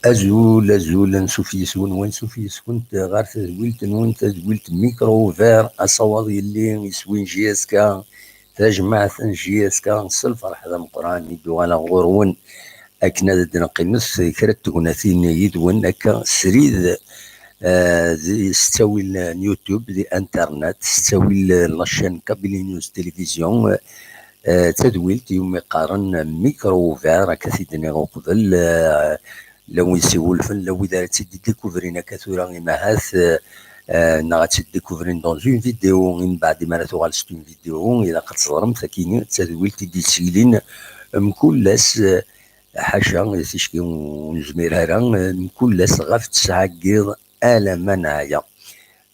أزول أزول نسوف يسون ونسوف يسون غير تزويلت نون تزويلت micro ouvert أصوات يلي يسوين JSK تجمع JSK الفرح هذا مقران يدو على غورون أكنا نقيمس كرا تغناثين يدون أكا سريد ذي ستاوي اليوتيوب ذي انترنت ستاوي la chaîne Kabylie News Télévision تدويلت يوم يقارن micro ouvert كثيدني قبل لو يسول لو اذا تيدي découvrir كثورا ماهاث نا غاتي découvrir dans une vidéo من بعد ما تغال c'est une vidéo الى قد تظلم فكاين تدويلت دي تسيلين مكلاس حاشا تيشكي ونزمير هرا مكلاس غاف تسعة كيض آلا منايا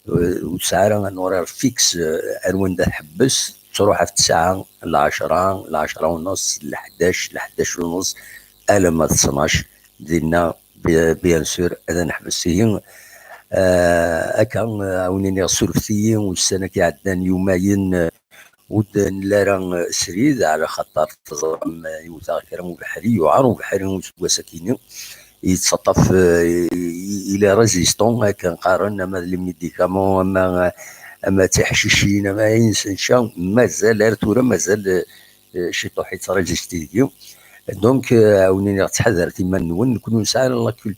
وتسعة un horaire fixe أروان دا حبس تروح في 9 ل10 ل10 ونص ل 11 ل 11 ونص ألا ما 12 ديالنا bien sûr هذا نحبس هي هكا عاونيني سورفتي والسنة كي عندنا يومين ود نلارا سريد على خاطر تزرم يوتا كرم بحري يعرو بحري وساكيني يتسطف الى résistant هكا نقارن اما les médicaments اما تحشيشين اما ينسى مازال ارتورا مازال شي طوحي résister donc عاونيني تحذر تيما نون نكونو نسعى la culture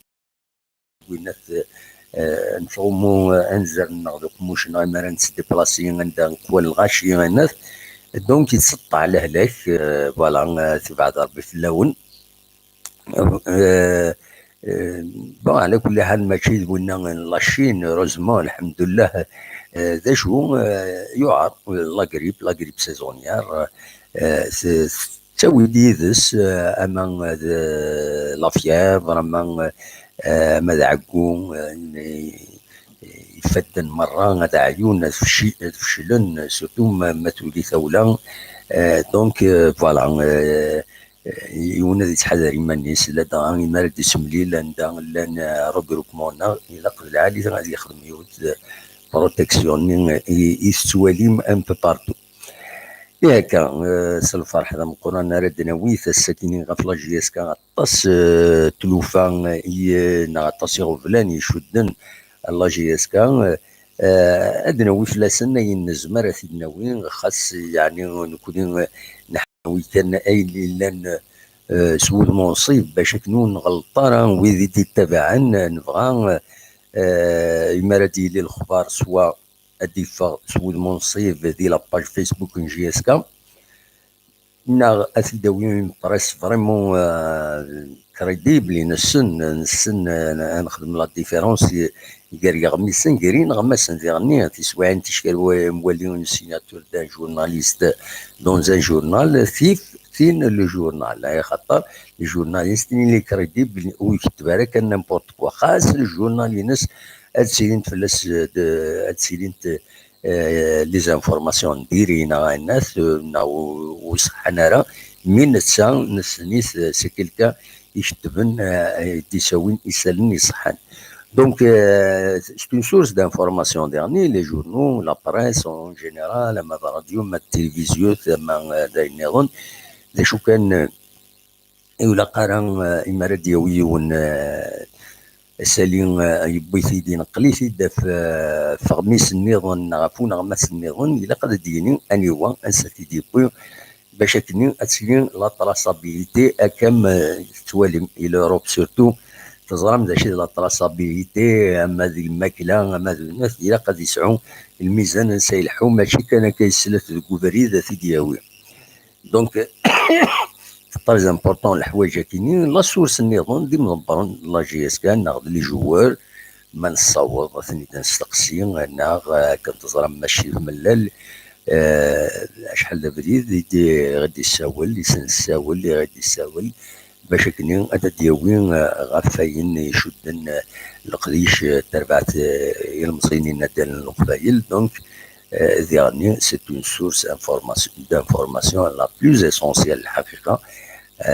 وينات نفهمو انزر نغدو قموش ما نسديبلاسي عند نقوى الغاشي الناس donc يتسطع الهلاك voilà تبعد ربي في اللون bon على كل حال ماشي قلنا la Chine heureusement الحمد لله ذا شو يعر la grippe la grippe saisonnière تسوي ديدس اما la fièvre اما اما عقو يفدن مرة هذا عيون فشلن surtout ما تولي ثولا donc voilà يونا دي تحذر إيمانيس لا دا إما دي سمليل عندها لان regroupement إلا قبل العالي غادي يخدم يود protection يستواليم un peu partout ياك الفرح هذا مقران راه نويت الساكنين غف la JSK غطاس تلوفا غطاس يغفلان يشدن la JSK ادنوي فلاسن ينزمر ثيدناوي خاص يعني نكون نحوي كان اي لان سود منصيب باش كنون غلطارا ويدي تتبعا نبغى إما دي الخبار سوا أديفا سود منصيب دي la page Facebook JSK نا أثداوي presse vraiment crédible. نسن نخدم la différence غير يغميسن غير نغمسن ديغني تسوعين تشكال مولي une signature d'un journaliste dans un journal ثيف ثين le journal، خاطر ال journaliste les crédibles ويكتب راه كان n'importe quoi. خاص ال journal ينس هاد سيرين فلاس هاد سيرين les informations ديرينا الناس وصحنا راه من نتسا نسنيس c'est quelqu'un يكتبن ديساوين يسالن يصحن. Donc, c'est une source d'information dernier, les journaux, la presse en général, ما الراديو، ما التلفزيون، ما داين. ذا شو كان ولا قرا إما راديو يون سالين يبوي سيدي نقلي سيدي في فغميس النظام غفونا غماس النظام إلا قد ديني أنيوا أنسى تيدي بوي باش كني أتسلين la traçabilité. أكم توالم إلى l'Europe surtout تزرم ذا شي la traçabilité، اما ذي الماكله اما ذي الناس الى قد يسعوا الميزان سيلحو ماشي كان كيسلت ذوك تيدياوي. donc très important الحوايج كاينين la source النظام دي مدبرن la JSK ناخذ les joueurs ما نصوض ثاني نستقسي ناغ كنتزرم ماشي ملال شحال بريد غادي يساول يسنساول اللي غادي يساول باش كني هذا دياوين غفاين يشدن القديش تربعت المصريين ديال القبايل. donc ديالني c'est une source d'information la plus essentielle. الحقيقه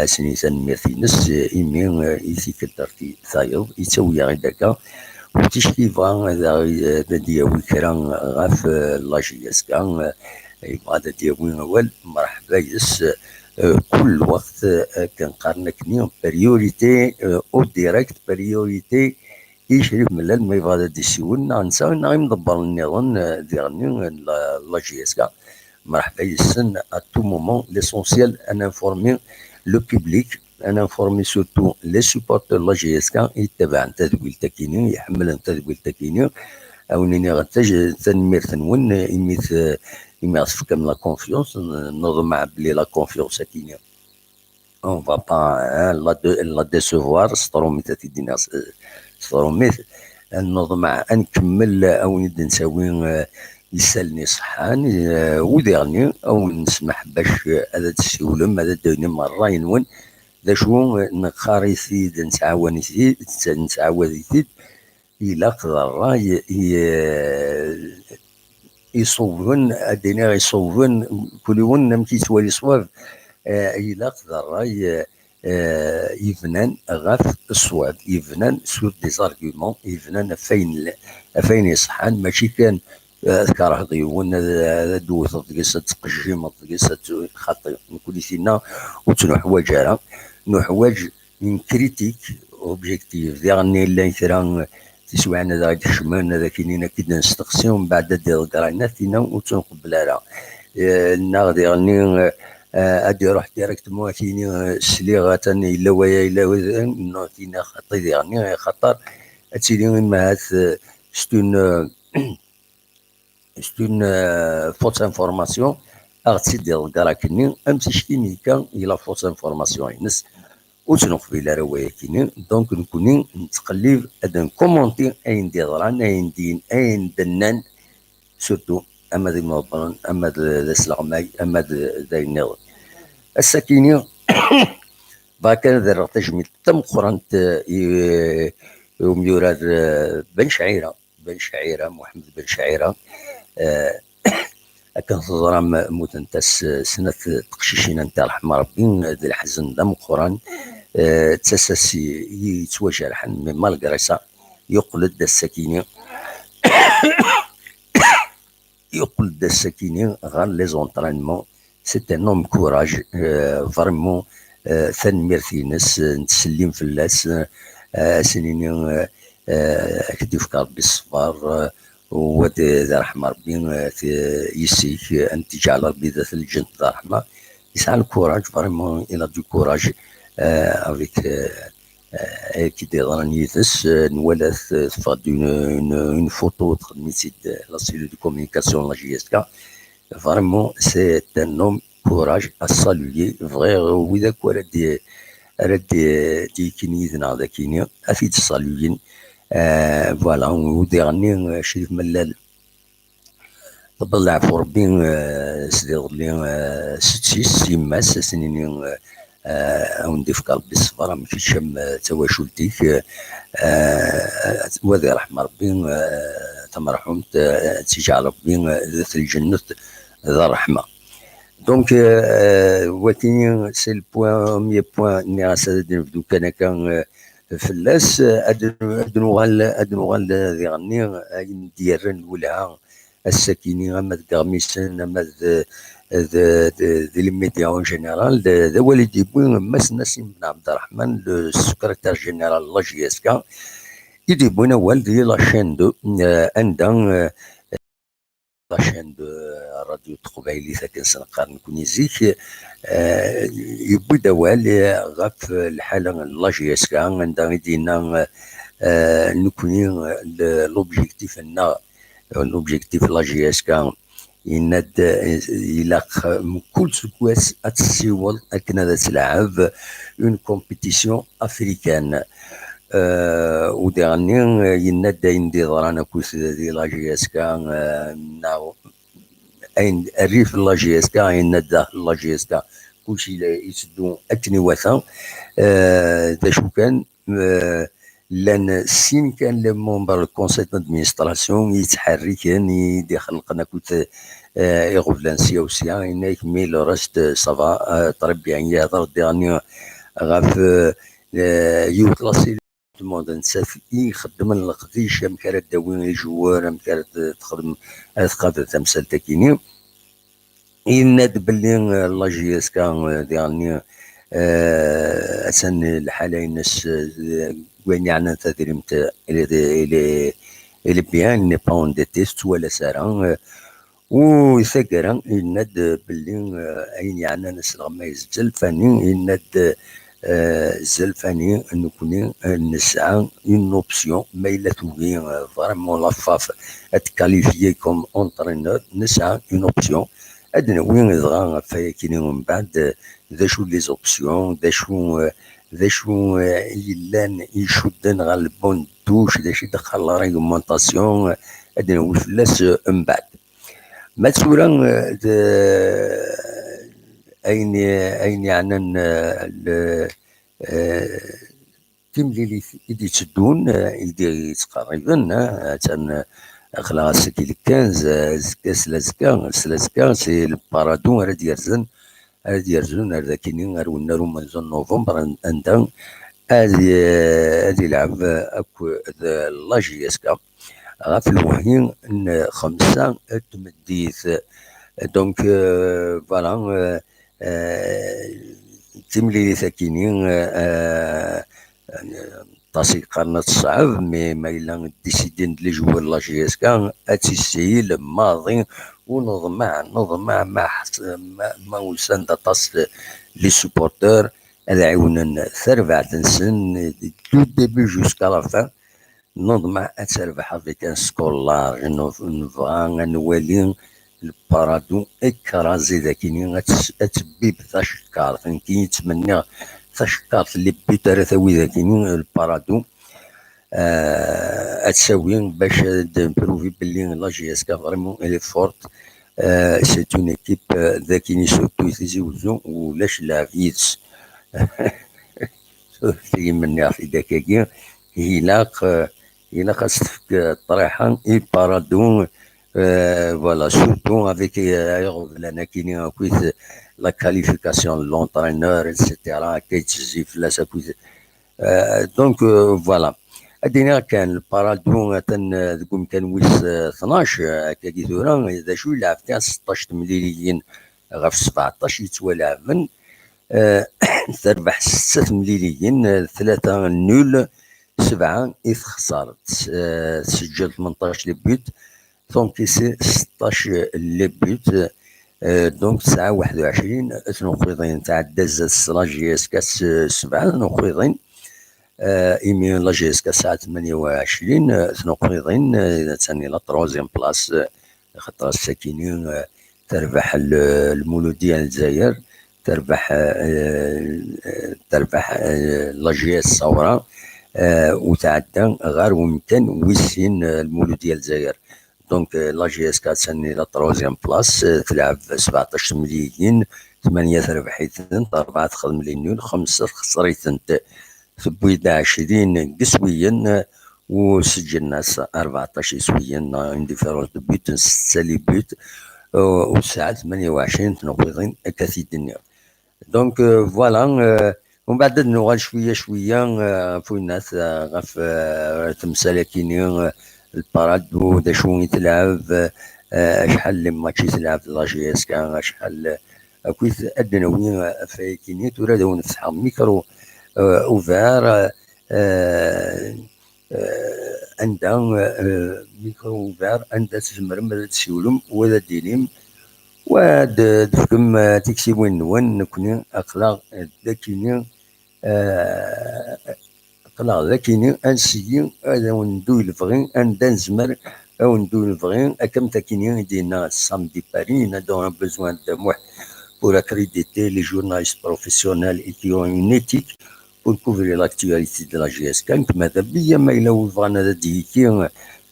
سني تنميرتينس إيمي إيثيكل ثايض يتسوي غير داكا وتشكي بغا دياوي كرا غاف la JSK يبغى دياوي أول مرحبا يس كل وقت كنقارن كني priorité au direct، priorité يشري ملال ما يبغى دي سيون نسا غير مدبر النظام ديالني la JSK مرحبا يسن à tout moment. l'essentiel ان informer le public، ان informer surtout les supporters la JSK يتبع تدويل تاكيني يحمل تدويل تاكيني او نيني غتاج تنمير نون إميت إمي غتفكم la confiance نظم بلي la confiance كيني on va pas la décevoir. ستروميت تيدينا ستروميت نظم نكمل او ند نساوي يسالني صحان وديرني او نسمح باش هذا تسولم هذا دوني مرة ينون ذا شو نخاري سيد نتعاون سيد نتعاود سيد إلا قدر الراي يصوبن أديني يصوبن كل يوم نمشي توالي صواب إلا قدر الراي يبنان غاف الصواب يبنان sur des arguments يبنان فين فين يصحان ماشي كان كره ضيون دوث دقيس تقجيم دقيس خاطر نكون سينا وتنحواج راه نحواج une critique objective ديالني لا كرا تسوعنا ذا كشمان هذا كاينين كي نستقسي ومن بعد دير قراينا تينا وتنقبل راه نا ديالني ادي يروح directement كاينين السليغه الا ويا الا نو تينا خاطي ديالني خاطر هادشي ما c'est une fausse information اغتسيدي الكراكني امسي شكيني كان الى fausse information ينس وتنقبل راه كيني. donc نكوني نتقلب اد ن commenter اين ديضران اين دين اين دنان surtout اما ذي مبرن اما ذا سلغماي اما ذا النظام الساكيني باكا ذا تجميل تم قرانت يوم بن شعيره بن شعيره محمد بن شعيره كان تظلم موتنتاس سنة تقشيشين نتاع رحمة ربي ذي الحزن دم قران تساس يتوجه mais malgré ça يقلد السكينة يقلد السكينة غير les entraînements. c'est un homme courage vraiment. ثنميرتينس نتسلم فلاس سنين كدي فكر بالصفار ذا رحمة ربي يسيك أن تجعل ربي ذات الجنة ذا رحمة. يسعى ال courage، vraiment il a du courage avec كي ديران يثس نوالا تفاد une photo تخدمي la cellule de communication la JSK. vraiment c'est un homme. courage à saluer vrai. وإذا كورا دي راه دي كيني يدنا ذا كيني أثيد saluer. voilà، ودي غني شريف ملال طب العفو ربي سيدي لي ستيس يماس سنيني وندي في قلبي الصبر ماشي شم تواشلتيك وذي رحمة ربي تمرحوم تجعل ربي ذات الجنة ذا الرحمة. donc وكاين c'est le premier point ني غاسا نبدو كان كان فلاس اد نوغال ذي غني ديالن الولعة الساكنين اما دغميسن اما ذي les médias en général. ذا والدي بوين ماس نسيم بن عبد الرحمن، le secrétaire général la JSK، يدي بوين اول ديال la chaîne deux عندها la chaîne deux راديو تقبايلي ساكن سنقار نكوني زيك يبوي دوال غف الحالة la JSK عندها يدينا نكوني l'objectif نا l'objectif la JSK يناد يلاق كل سكواس اتسيول اكنا تلعب une compétition africaine. ودي غني يناد داين دي ضرانا كوس دي la JSK ناو اين الريف la JSK يناد داخل la JSK كلشي يسدو اكني وثا دا شو كان لان سين كان les membres ال conseil d'administration يتحركن يدي خلقنا كنت يغفلان سيا وسيا ينايك mais le reste ça va très bien. يهضر دي غاف يوت لا monde نساف يخدم القديش مكان داوين les joueurs مكان تخدم تقابل تمثال تاكيني. يناد باللي la JSK ديالني أسن الحالة الناس وين يعني تدريمت elle est bien، n'est pas endettée ولا سارة. وثقرا يناد باللي اين يعني ناس ما يزجل فاني يناد الزلفاني نكوني نسعى une option ما الا توغي vraiment la FAF ت qualifier comme entraîneur نسعى une option اد وين دغا فايكيني من بعد ذا شو les options ذا شو يلان يشدن غا ال banc de touche ذا شي دخل la réglementation اد نوي فلاس من بعد ما تسورا اين يعني تيمليلي يدي تسدون يدي يتقربن تن خلاص كي 15 زكا سلازكا c'est البارادو راه يرزن هاد يرزون هذا كيني غير ونارو من نوفمبر عندها هادي يلعب اكو la JSK غاف الوهين 5 تمديت. donc voilà تيملي ساكينين طاسي قرن صعب mais ما الا décider les joueurs la JSK اتيسيل الماضي ونضمع نضمع ما ما وسان طاس les supporters هذا عاونن ثربعة سن du début jusqu'à la fin. نضمع اتربح avec un score large. نبغى نولي البارادو écraser ذاكيني اتبيب تشكار كي نتمنى تشكار اللي بيت راه ثاوي ذاكيني البارادو اتساوي باش prouver بلي la JSK vraiment elle est forte، c'est une équipe ذاكيني surtout تيزي وزو ولاش لعب يدس في مني في داكاكي يلاق يلاق تفك الطريحه اي بارادو voilà، surtout avec لنا كاين كويت la qualification l'entraîneur et cetera كيتجي فلاس كويت. donc voilà ادينا كان البارادو تن تقوم كان ويس 12 كاكي ثورا اذا شو يلعب كان 16 مليليين غف 17 يتوالع من تربح 6 مليليين، 3 nuls، 7 يتخسر، تسجل 18 les buts، t'encaisses 16 les buts، donc 9 21 تنقيضين تاع دازت la JSK 7 نقيضين إيمي la JSK ساعة 28 تنقيضين ثاني la troisième place خاطر الساكنين. تربح المولودية الجزائر، تربح تربح la JS الساورة وتعدى غير ومكان ويسين المولودية الجزائر. donc la JSK تسني la troisième place، تلعب 17 مليون، 8 تربحيتن، 4 تخدم les nuls، 5 خسريتن، تبويد 20 قسويا وسجلنا 14 سويا، une différence de buts 6 les buts وساعة 28 تنقيضين كثير الدنيا. donc voilà، ومن بعد نوغال شوية شوية في الناس غف تمثال كيني البارادو دا شو يتلعب، شحال les matchs يتلعب la JSK، شحال كويت ادنوي في كيني تورا نفتح micro ouvert، عندها micro ouvert عندها تزمر تسيولم ولا دينيم ودفكم تكسيوين نون. نكوني اقلاغ داكيني، اقلاغ ذاكيني انسيي هذا وندو الفغي عندها نزمر او ندو الفغي اكم تاكيني دينا samedi Paris on a besoin de moi pour accréditer les journalistes professionnels et qui ont une éthique pour couvrir l'actualité de la JSK. ماذا بيا ما إلا بغانا ديكي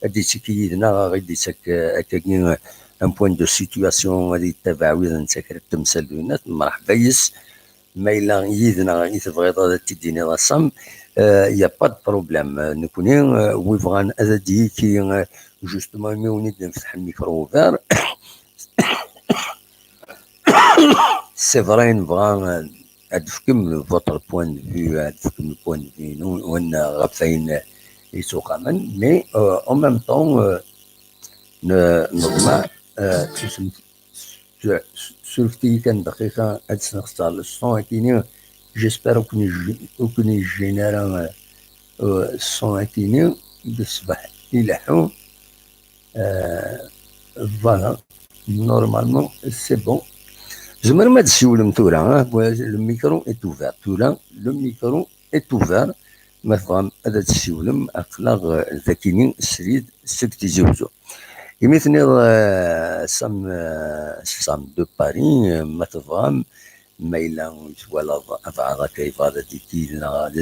غادي تيكي غادي هكاكي un point de situation غادي يتبع ويذا نتاكر التمثال دوينات مرحبا يس. ما إلا يدنا يتبغي هذا تديني راسم y a pas de problème. نكوني ويبغان هذا ديكي justement مي ونيد نفتح ال micro ouvert، c'est vrai نبغى ادفكم votre point de vue، ادفكم ال point de vue وان غفين يتوقعمن، mais en même temps نطمع سولفتي كان دقيقة هاد نختار ال son كيني، j'espère وكوني جينارا ال son كيني بالصباح يلحو. voilà، normalement c'est bon. زمر ما تسولم تورا، le micro est ouvert تورا، le micro est ouvert. ما فهم هذا تسولم اقلاغ ذاكيني السريد السبت زوزو يمثني سام سام de Paris. ما تفهم ما إلا ولا أفعى كيف هذا ديكي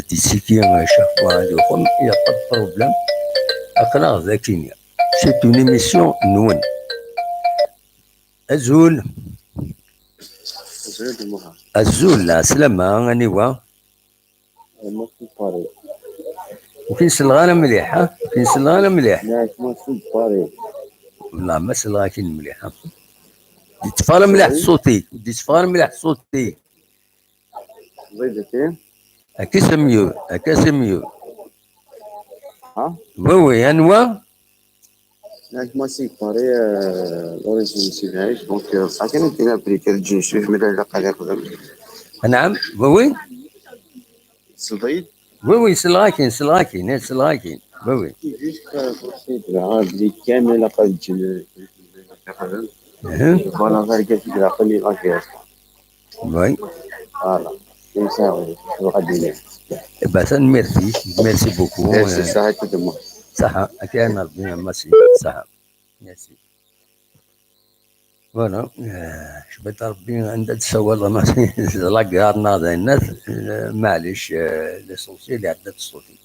دي سيكي chaque fois يخم y a pas de problème. أقلاغ ذاكيني c'est une émission نون. أزول أزول لا سلامة أنيوا وفين سلغانا مليح، ها فين سلغانا مليح. والله ما سلغا كاين مليح، دي تفار مليح صوتي، دي تفار مليح صوتي. هكا c'est mieux، هكا c'est mieux. ها oui oui انوا moi c'est pareil، l'origine c'est donc بصح كان دينا بريكا تجي شويه من العلاقة اللي قدام. نعم oui oui. سلغيد. oui oui سلغاكين سلغاكين سلغاكين oui oui. بلي كامل قد تجي voilà غير كيف العقل اللي oui. voilà غادي. بس merci merci beaucoup. ميرسي صحة تدمر. صح كان ربي ميرسي صح merci. voilà شبت ربي عند السوال ما لا كارنا الناس معليش، l'essentiel اللي عدات الصوتي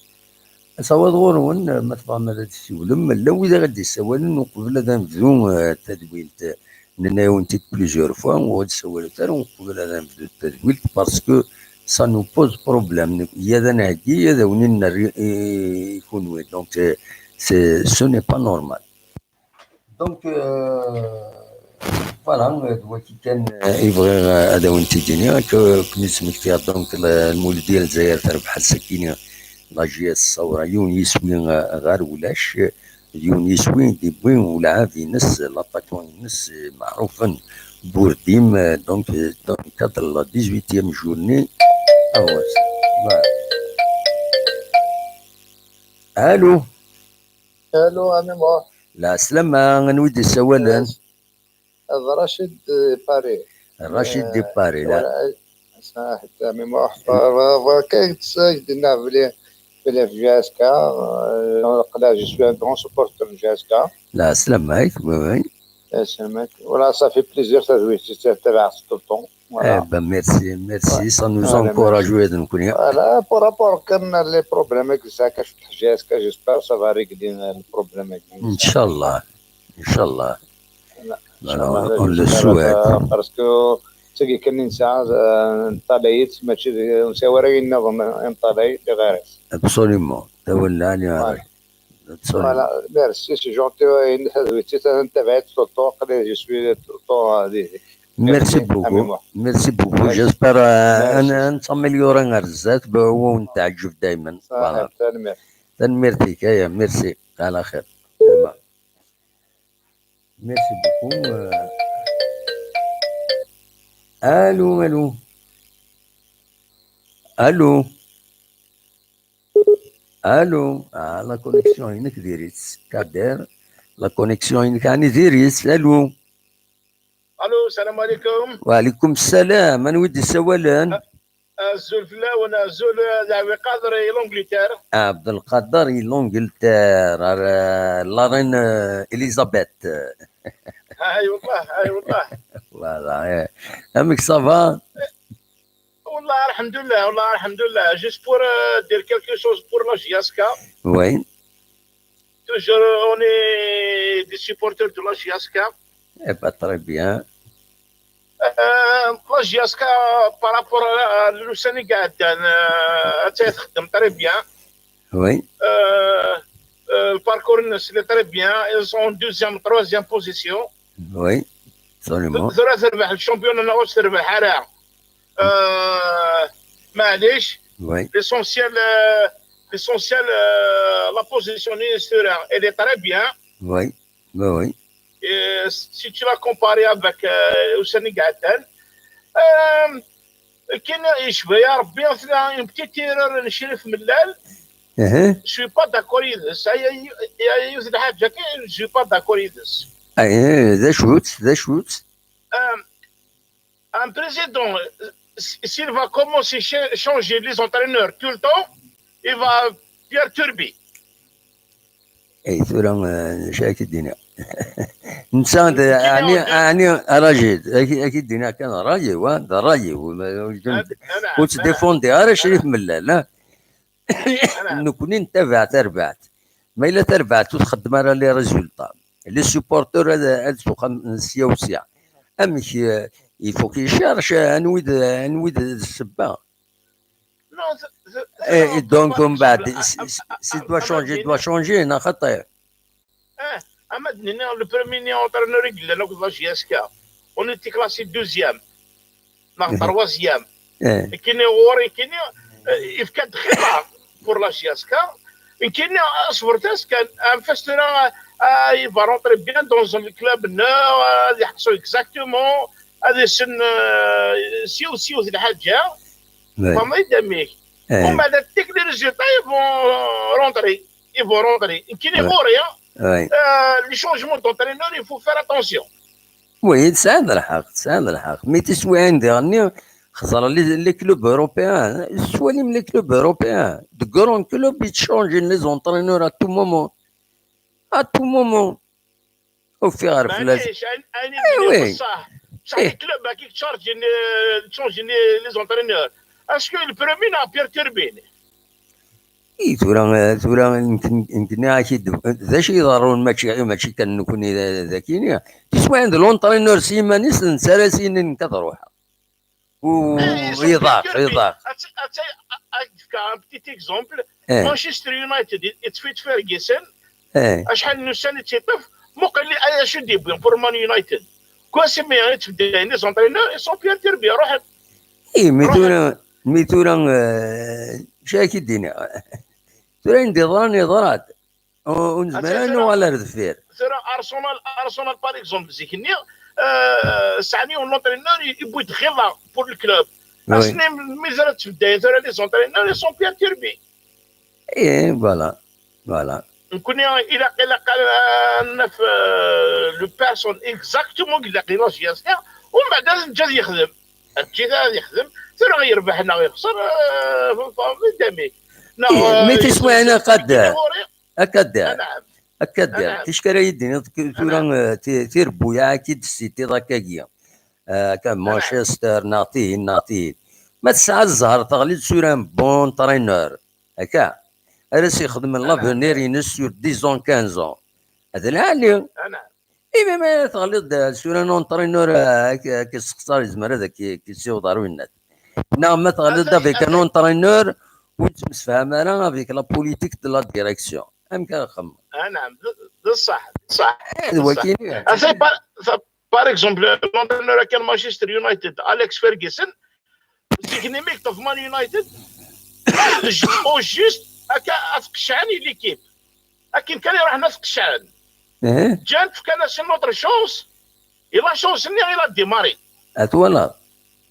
سوا غورون ما تفهم هذا السولم لا وإذا غادي يسوال وقبل هذا نبدو التدويل ننا انت plusieurs fois وغادي سوال تاع وقبل هذا نبدو التدويل parce que ça nous pose problème، يا ذا نهدي يا ذا ونين يكون وين، donc c'est ce n'est pas normal. donc voilà دوا كي كان يبغي هذا وين تيجيني كنت سمكتي. donc المولودية الجزائر تربح السكينة la JS الساورة يون يسوي غير ولاش يون يسوي دي بوين ولعب ينس l'attaquant ينس معروفا بورديم. donc dans cadre la 18 journée. الو. الو امي مو. لا سلامة نودي سوالا. رشيد باري. رشيد de Paris لا. حتى مي مو كاين دينا بلي بلي في JSK قلا je suis un grand supporter JSK. لا سلام عليك oui. يسلمك. Voilà, ça fait plaisir تتابع tout le temps. Eh ben merci, merci, ça nous encourage نكون. Voilà, par rapport كان les problèmes كاش JSK, j'espère ça va régler ال problème. ان شاء الله ان شاء الله. On le souhaite. Parce que تلقي كان انسان نطاليت ماشي نساوري النظام نطالي لغيره. Absolument. تولى علي. Voilà, merci, c'est gentil. تبعت tout le temps, je suis tout le temps. Merci beaucoup, merci beaucoup. J'espère انا ن s'améliorer غير الزات ونتعجب دائما. تنميرتك يا ميرسي على خير. Merci beaucoup. Allô, allô, allô, allô. آه la connexion هناك ديريت كادير la connexion هناك يعني ديريت. الو. الو السلام عليكم. وعليكم السلام. من ودي سوالان؟ الزول فلاون الزول دعوي قادر l'Angleterre. عبد القادر l'Angleterre, la reine Elizabeth. هاي والله هاي والله. Voilà, امك ça va? والله الحمد لله والله الحمد لله. Juste pour dire quelque chose pour la JSK. Oui. Toujours on est des supporters de la JSK. Eh ben, très bien. La JSK par rapport لوساني قاعد تخدم très bien. Oui. ال parcours الناس اللي très bien, ils sont deuxième, troisième position. Oui, absolument. ثلاث ربح ال championnat واش تربح راه معليش. Oui. L'essentiel, la position elle est très bien. Oui. Et si tu l'as comparé avec وساني قعدان كاين يشبه يا ربي une petite erreur نشرف ملال. اها. Je suis pas d'accord يدس يا يوسف الحاجه كاين je suis pas d'accord يدس. ايه ذا شوت ذا شوت. Un président, s'il va commencer à changer les entraîneurs tout le temps, il va perturber. اي ثورة شاك الدنيا انسان يعني يعني راجل اكيد الدنيا كان راجل وهذا راجل وت défendre راه شريف ملال لا نكون نتابع تربعت ما الا تربعت وتخدم راه les résultats, les supporters هذا سوق سيا وسيا امك il faut qu'il cherche انويد انويد السبه. Et donc من بعد si doit changer, doit changer نا خطير. اه اما le premier entraîneur قلنا لك la JSK, on était classé deuxième نا troisième. كاين غوري كاين يفكاد خطا pour la JSK كاين اصبر كان انفسترا il va rentrer bien dans un club neuf يحصل exactement هذا سن سيو سيو الحاجه فما يدميك ومن بعد ديك les résultats, ils vont rentrer, ils vont rentrer. كاين غوري les changements d'entraîneur, il faut faire attention. Oui, تساعد الحق تساعد الحق mais تسوي عندي غني خسر les clubs européens سوالي من les clubs européens, de grands clubs يتشونجي les entraîneurs à tout moment, à tout moment وفي غير معليش انا بصح بصح ال club كي تشارجي تشونجي les entraîneurs, est-ce que ال premier n'a perturbé? اي ثورا ثورا يمكن اكيد ذا شيء ضروري ماشي ماشي كان نكون ذاكيني تسمع عند l'entraîneur سيمانيس نسالاسين كتروح ويضاق يضاق. Un petit exemple, مانشستر يونايتد يتفيت فيرغيسن اشحال نسان تيطف مقال لي اش دي pour مان يونايتد كوا سي مي تبدا les entraîneurs sont perturbés روح. اي mais ثورا mais ثورا شاكي الدنيا ثورا عندي ضراني ضرات ونزمان ولا ردفير. ثورا ارسنال ارسنال par exemple زيكني سعني l'entraîneur يبوي خيلا pour ال club اصلا مازال تبدا ثورا les entraîneurs sont perturbés. ايه voilà voilà. نكون الى الى قال في la personne exactement قال لك JSK ومن بعد جا يخدم تجي يخدم ثم يربح لنا ويخسر قدامي. Mais تسمع انا قدر هكا. نعم. هكا دير تيشكرا يديني ثورا تيربويا كي السيتي ضاكاكيا كان مانشستر نعطيه ما تسعى الزهر تغلي sur un bon entraîneur هكا علاش يخدم l'avenir ينس sur 10 15 هذا العالي. اي ما تغلط sur un entraîneur كيسخسر يزمر هذا كيسيو وينات نعم ما تغلط avec un entraîneur وتمسفهم انا avec la politique de la direction ام كنخمم. نعم صح صح. ولكن par exemple l'entraîneur كان مانشستر يونايتد اليكس فيرغسون تكنيميك في مان يونايتد au juste هكا اتقشعني l'équipe لكن كان يروح ناس قشعان جانت كان c'est notre chance la chance ني il a démarré اتولا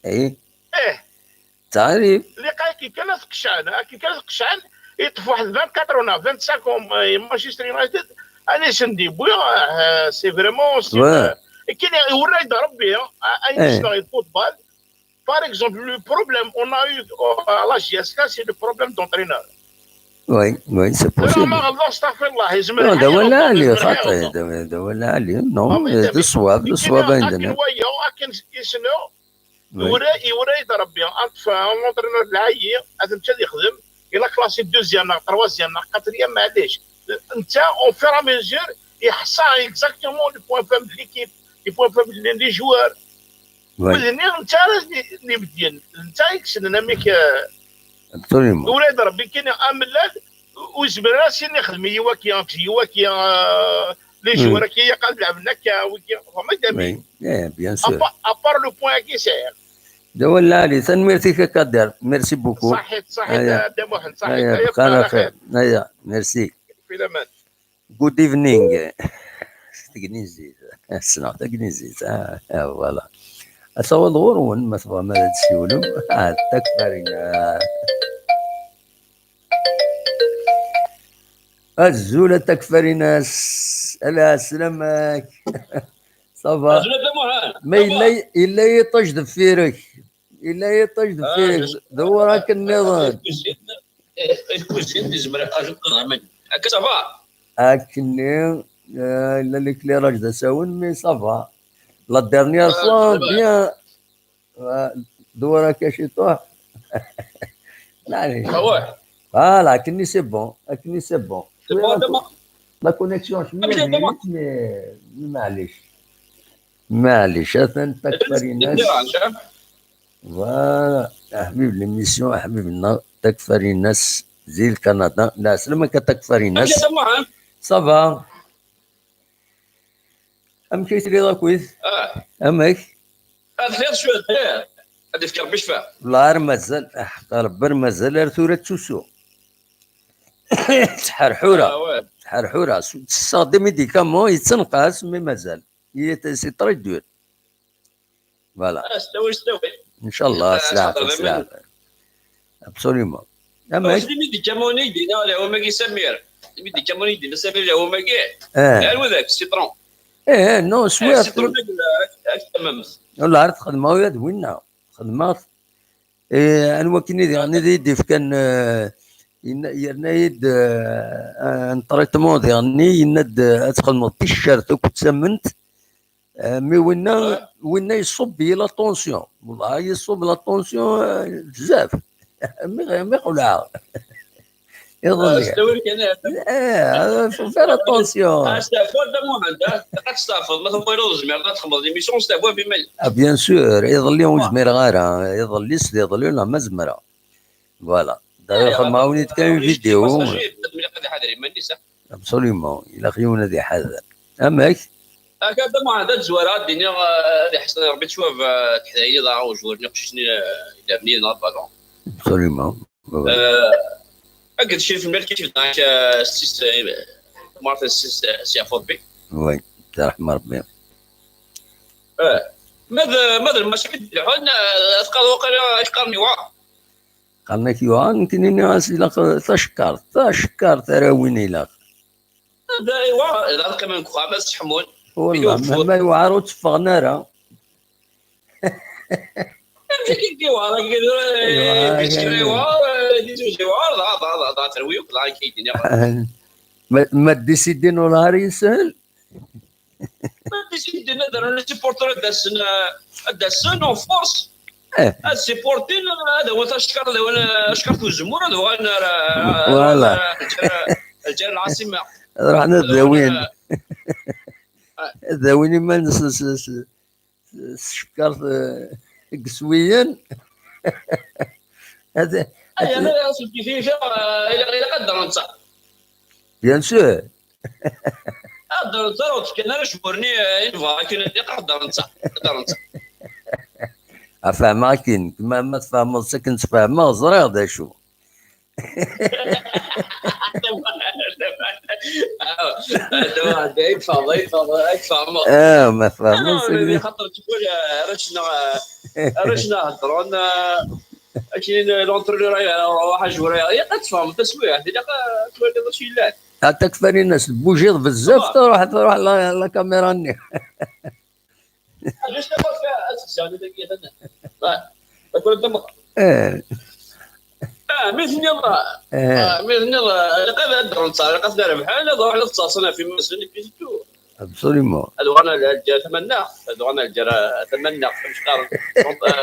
اي ايه تعرف اللي قال كي كان قشعان كي كان قشعان يطف واحد 24 ولا 25 مانشستر يونايتد انا سندي بويا c'est vraiment كاين ورا ربي اي ال football. Par exemple, le problème on a eu à la JSK, c'est le problème d'entraîneur. Oui, oui, c'est possible. Non, ده ولا علي خاطر ده ولا علي non ده الصواب ده الصواب عندنا. ورا ربي انت l'entraîneur العايي هذا مشى يخدم الى classé deuxième troisième quatrième معليش انت au fur et à mesure يحصى exactement les points faibles l'équipe les points faibles les joueurs وذني انت اللي بدين انت يكسن ميك absolument ولاد ربي كاين املال وزمر راسي نخدم يواكي يواكي les joueurs كي قال لعب لك فما ايه bien sûr à part le point كي ساهل دا ولا علي تنميرتي كدير merci beaucoup. صحيت صحيت دا محمد صحيت بقى على خير هيا ميرسي في الامان. good evening. تقني زيت السنة تقني زيت voilà أسوى الغرون ما تبغى ما تسيولو تكفرنا الزولة تكفريناس على سلامك ça va ما إلا يطش دفيرك إلا يطش دفيرك دوراك النظام هكا ça va هاكني إلا l'éclairage دا ساون mais ça va la dernière fois bien دوراك شي طوح معليش voilà كني c'est bon كني c'est bon la connexion شوية معليش معليش اثن تكفريناس voilà حبيب l'émission حبيبنا تكفريناس زي الكندا لا سلامك تكفريناس ça va ام كيتري لا كويس امك خير شوية خير غادي يفكر بشفاء والله مازال ربي مازال ثورة تسوسو تحرحوره تحرحوره تستخدم médicaments يتنقص mais مازال c'est très dur voilà استوي استوي ان شاء الله سلعه سلعه absolument اما médicaments يدينا ولا هو ما كيسمير médicaments يدينا سمير هو ما كاع هو ذاك citron ايه non سوير citron والله عرفت خدمة ويا وينا خدمة إيه انا وكني دي دي كان يرنا يد un traitement ديالني يند تخدم تيشيرت وكتسمنت mais وينا يصب la tension والله يصب la tension بزاف mais قلعه يظل ايه faire attention. bien sûr يظل وزمير غارة يظل يظل لا ما زمرة voilà دايوغ ما وليت كاين vidéo absolument الى خيونا ذي حذر اماك هكذا ما عندها الزوارات ديني غادي حسن ربي تشوف تحدايا ضاع وجور نقشني الى منين بالون absolument اكد شي في الملك كيف سيس مارتن سيس سي فور بي oui ترحم ربي. ماذا الماتش الحون ثقال وقال قرني وا قالنا كيوان يمكن اني تشكر تشكر ترى وين الى هذا ايوا لا كمان كوابس تحمل والله ما يوعرو تفغنا راه ما décider نهار يسهل. ما décider نهضر les supporters داسن en force supporter هذا هو تشكر، هذا هو شكرت الجمهور، هذا هو voilà الجزائر العاصمه. رحنا ذاوين ذاوين ما شكرت قسويا هذا. انا كيف الى قدر انت. bien sûr. قدر انت كان انا شبرني كان قدر انت قدر انت. افهم كين ما تفهم سكن تفهم زرير دا شو. ما فهمش خاطر تقول رشنا رشنا هضرون كاين l'entraîneur واحد joueur يا تفهم تسويع تولي شي لا حتى كفاني الناس بوجيض بزاف تروح تروح la caméra ني. علاش اه مثل يلا مثل يلا لقد درنت لقد دار بحال روح للتصاصنا في مسن في absolument. هذا انا الجزائر ثمنا، هذا انا الجزائر ثمنا مش قارن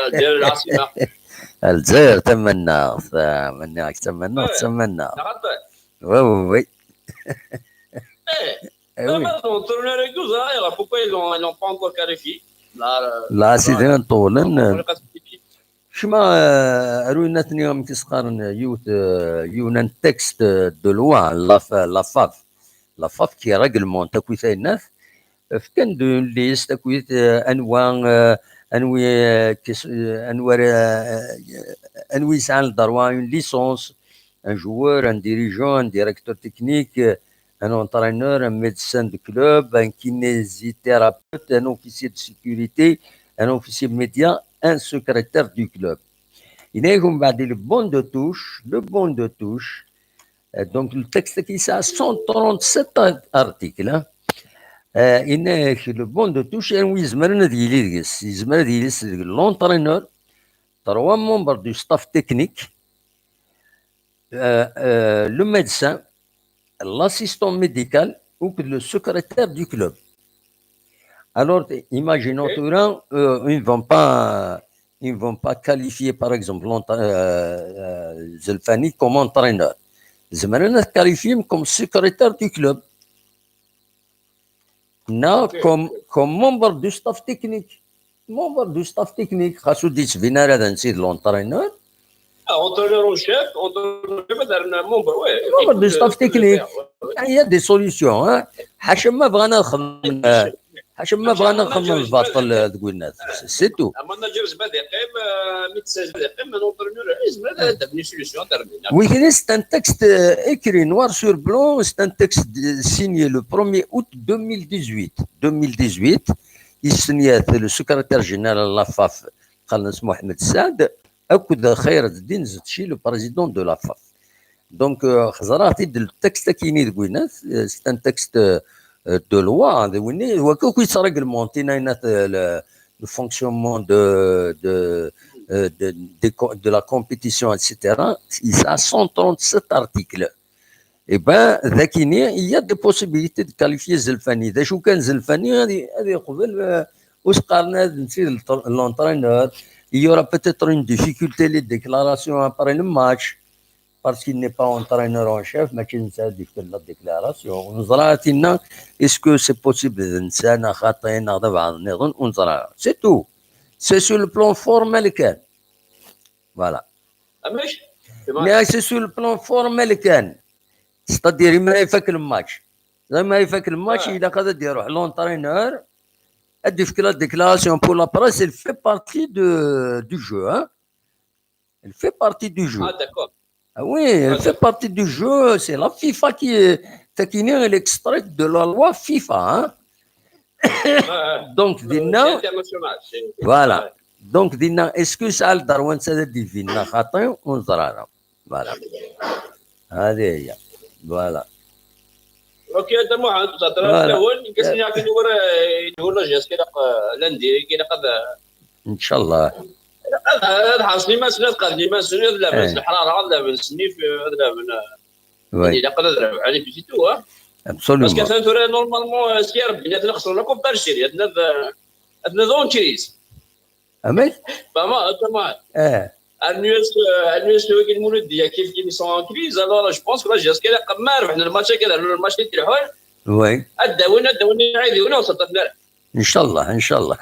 الجزائر العاصمه. الجزائر ثمنا ثمنا ثمنا ثمنا. oui oui. لا سيدي نطولن شما رويناتني يوم كيسقارن يوت يونان texte de loi la FAF la FAF qui réglemente كويت الناس فكان de liste كويت انواع انوي انوار انوي سعان ال droit une licence un joueur, un dirigeant, un directeur technique, un entraîneur, un médecin de club, un kinésithérapeute, un officier de sécurité, un officier média, un secrétaire du club. Il y a le banc de touche, le banc de touche. Donc le texte qui ça 137 articles. Hein. Il y a le banc de touche, l'entraîneur, 3 membres du staff technique, le médecin, l'assistant médical ou le secrétaire du club. Alors, imaginons, okay. Ils ne vont pas qualifier, par exemple, Zelfani comme entraîneur. Ils vont qualifier comme secrétaire du club. Non, okay. Comme membre du staff technique. Membre du staff technique. L'entraîneur. Entraîneur en chef, entraîneur membre, oui. Membre du staff technique. Il y a des solutions. Hein. حاشا ما بغانا نخمم، حاشا ما بغانا نخمم الباطل تقول الناس c'est tout. Oui, c'est un texte écrit noir sur blanc, c'est un texte signé le 1er août 2018. 2018, il signait le secrétaire général de la FAF, قال Mohamed Saad, أكد خير الدين زتشي le président de la FAF. Donc, le texte qui est c'est un texte de loi. Il réglemente le fonctionnement de la compétition, etc. Il y a 137 articles. Et bien, il y a des possibilités de qualifier Zelfani. Zelfani, l'entraîneur, il y aura peut-être une difficulté, les déclarations après le match. Parce qu'il n'est pas entraîneur en chef, mais qu'il nous a dit la déclaration. Est-ce que c'est possible de C'est tout. C'est sur le plan formel. Voilà. Mais c'est sur le plan formel. C'est-à-dire, il m'a fait le match. Il m'a fait le match, il a dit l'entraîneur a fait la déclaration pour la presse, elle fait partie du jeu. Hein? Elle fait partie du jeu. Ah, d'accord. Ah oui, elle fait partie du jeu. C'est la FIFA qui est l'extrait de la loi FIFA. Hein? Donc, dina, voilà. Donc, dina, est-ce que ça a le droit de diviner? Voilà. Allez, voilà. Ok, إن شاء الله. هذا حاصلي ما سنة قدني ما سنة لا من الحرارة لا من السنيف لا من يعني لا قدر عليه في تو. Absolument. Parce que normalement سي ربي نخسروا la Coupe d'Algérie عندنا en crise. امل فما تما اه النيوس النيوس كي المولودية كيف كيف sont en crise. Alors je pense que la JSK ما ربحنا الماتش كذا الماتش اللي تربحوه oui اداونا اداونا عيدونا وصلنا. ان شاء الله ان شاء الله.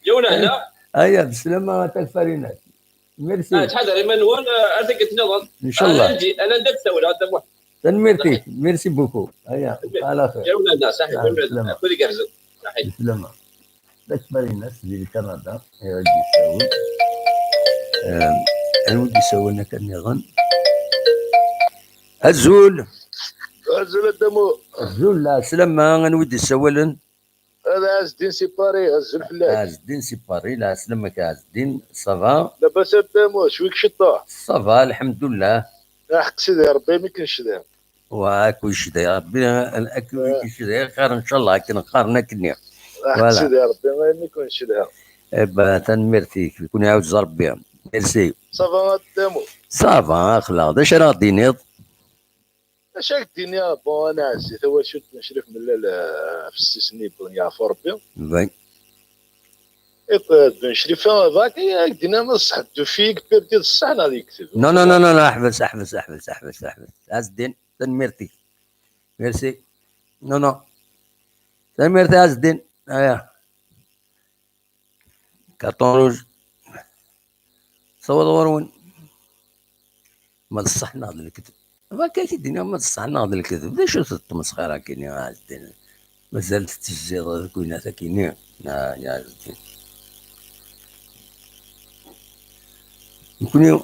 جونا هنا. هيا بسلامة الفارينات. ميرسي. تحضر ايمانويل هذاك تنظم ان شاء الله. انا ندير التاويل هذا واحد. ميرسي merci beaucoup. هيا على خير. جونا هنا صحيح. كل كرزه صحيح. بسلامة. باش الناس ديال كندا غادي يساوي انا ودي يساوي كنظن الزول الزول الدمو الزول لا سلامة انا ودي يسولن هذا عز الدين سيباري عز الفلاح عز الدين سيباري لا سلامك عز الدين ça va لاباس الدمو شويك شطا ça va الحمد لله. حق سيدي ربي ما كاينش داير واكو شداير ربي اكو شداير خير ان شاء الله كنقارنا كنيا حق سيدي ربي ما يكونش داير. eh ben تنميرتيك يكون يعاود ربي. Merci. Ça va الدمو ça va خلاص اش راه دينيض اش راك دينيا bon انا عزيز هو شفت نشرف من في السيسني بون يعفو ربي oui بن شريف ذاك دينا ما صح فيك بيردي الصح انا يكتب. non non non non احبس احبس احبس احبس احبس عز الدين تنميرتي merci. Non non تنميرتي عز الدين. هيا carton rouge صور ورون ما الصح ناض الكذب ما كاين الدنيا ما الصح ناض الكذب. شو التمسخره كاين يا عز الدين مازال تجي كوينه كاين يا عز الدين.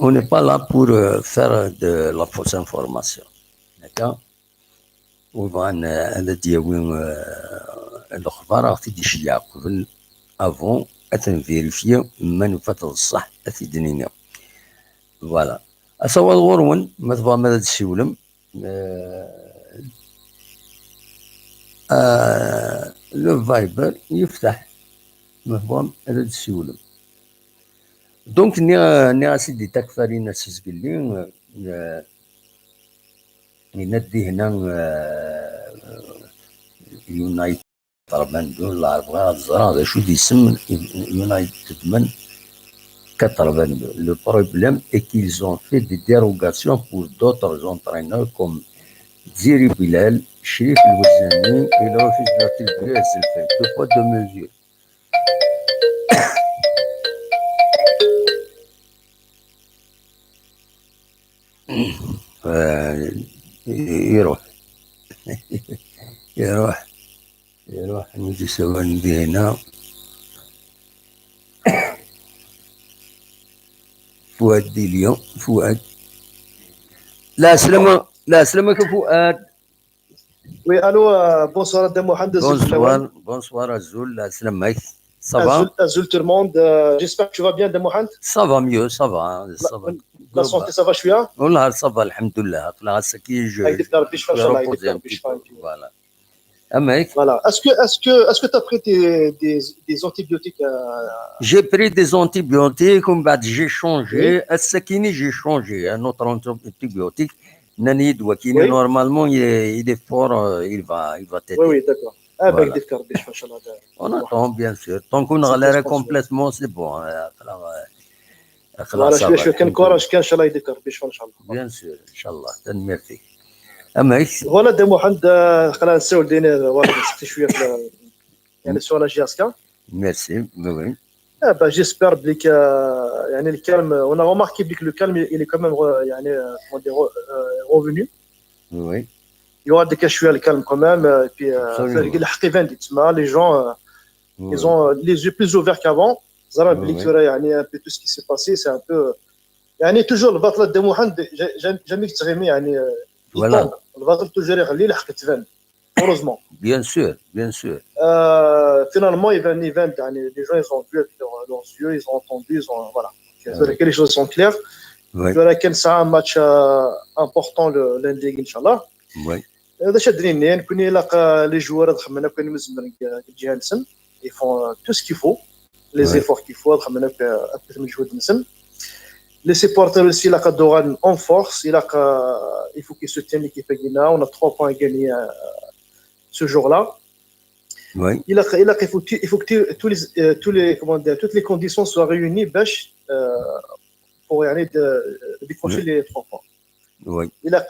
On n'est pas là pour faire de la fausse information. D'accord? وطبعا هذا دياوي الاخبار راه تيجي شي قبل avant اتنفيريفي ما نفات الصح اتدنينا. Voilà. اصوات غورون ما تبغى ماذا تسولم le Viber يفتح ما تبغى ماذا تسولم. Donc ني سيدي تاكفارينا سيزقلي ندي هنا يونايتد 82 العرب الزرا شو يسمى يونايتد من 82. Le problème est qu'ils ont fait des dérogations pour d'autres entraîneurs comme Ziri Bilal, Chérif El-Ouazzani et le refus d'attribuer à Zelfel. Deux poids, deux mesures. يروح يروح يروح نجي سوا ندي هنا فؤاد دي اليوم فؤاد لا سلامة لا سلامك فؤاد. Oui allô bonsoir دا محمد. Bonsoir bonsoir ازول لا سلامك. Ça va Azul tout le monde, j'espère que tu vas bien دا محمد. Ça va mieux, ça va, ça va. La santé ça va شويه؟ والله ça va الحمد لله. طلع سكي جو يديك ربي يشفى ان شاء الله يديك ربي يشفى. Voilà. اماك Voilà. Est-ce que tu as pris des antibiotiques? J'ai pris des antibiotiques ومن بعد j'ai changé السكيني j'ai changé un autre antibiotique ناني دوا كيني normalement il est fort, il va t'aider. Oui oui d'accord. اه باك يديك ربي يشفى ان شاء الله. On attend bien sûr. Tant qu'on a complètement c'est bon. خلاص شويه شويه كان courage كان ان شاء الله يديك ربي يشفى ان شاء الله. Bien sûr ان شاء الله تنميرتي. اما Voilà دا محمد خلينا نسول دينا voilà نسقسي شويه في يعني sur la JSK. Merci oui. Ah bah j'espère بليك يعني ال calme on a remarqué بليك le calme il est quand même يعني comment dire revenu. Oui. Il y aura des شويه ال calme quand même et puis الحق يبان تما les gens ils ont les yeux plus ouverts qu'avant. زعما بليك يعني un peu tout ce qui s'est passé c'est un peu يعني toujours البطل دا محمد jamais تغيمي يعني Voilà. الباطل toujours يغلي لحق تبان heureusement. Bien sûr, bien sûr. Finalement, ils viennent, les gens, ils ont vu avec leurs yeux, ils ont entendu, ils ont, voilà. Donc, les choses sont claires. Oui. Voilà, c'est un match important le lundi, Inch'Allah. Oui. هذا شادرين كوني لاقى les joueurs خمنا كوني مزمن الجهه نسن ils font tout ce qu'il faut, les efforts qu'il faut خمنا اكثر مجهود نسن. Les supporters aussi, la Doran en force. Il faut qu'ils soutiennent l'équipe Guinée. On a 3 points à gagner ce jour-là. Oui. Il faut que tous les, comment dire, toutes les conditions soient réunies pour aller décrocher les 3 points. Oui. Il a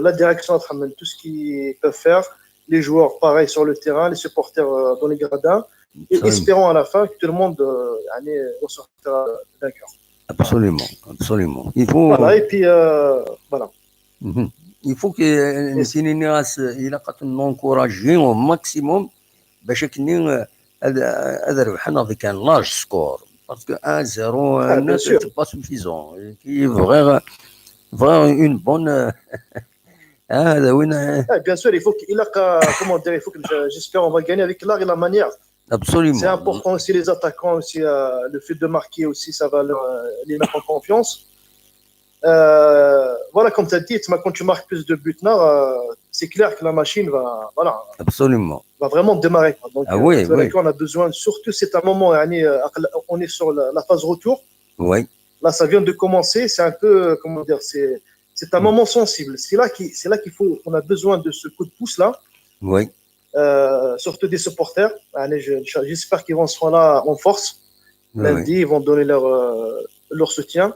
la direction tout ce qu'ils peuvent faire, les joueurs pareil sur le terrain, les supporters dans les gradins, et espérons à la fin que tout le monde ressortira vainqueur. Absolument, absolument. Il faut. Voilà, et puis voilà. Il faut que il a encourager au maximum باش كني هذا ربحنا avec un large score parce que 1-0 c'est pas suffisant. Qui vraiment vraiment une bonne هذا وين. Bien sûr, il faut qu'il a comment dire, il faut que j'espère on va gagner avec l'art et la manière. Absolument. C'est important aussi les attaquants aussi, le fait de marquer aussi, ça va les mettre en confiance. Voilà, comme tu as dit, quand tu marques plus de buts, c'est clair que la machine va, voilà, absolument, va vraiment démarrer. Donc, ah oui, oui. On a besoin, surtout c'est un moment, on est sur la phase retour. Oui. Là, ça vient de commencer. C'est un peu, comment dire, c'est un moment sensible. C'est là qu'il faut, on a besoin de ce coup de pouce là. Oui. Surtout des supporters. Allez, j'espère qu'ils vont se là en force. Lundi, ils vont donner leur soutien.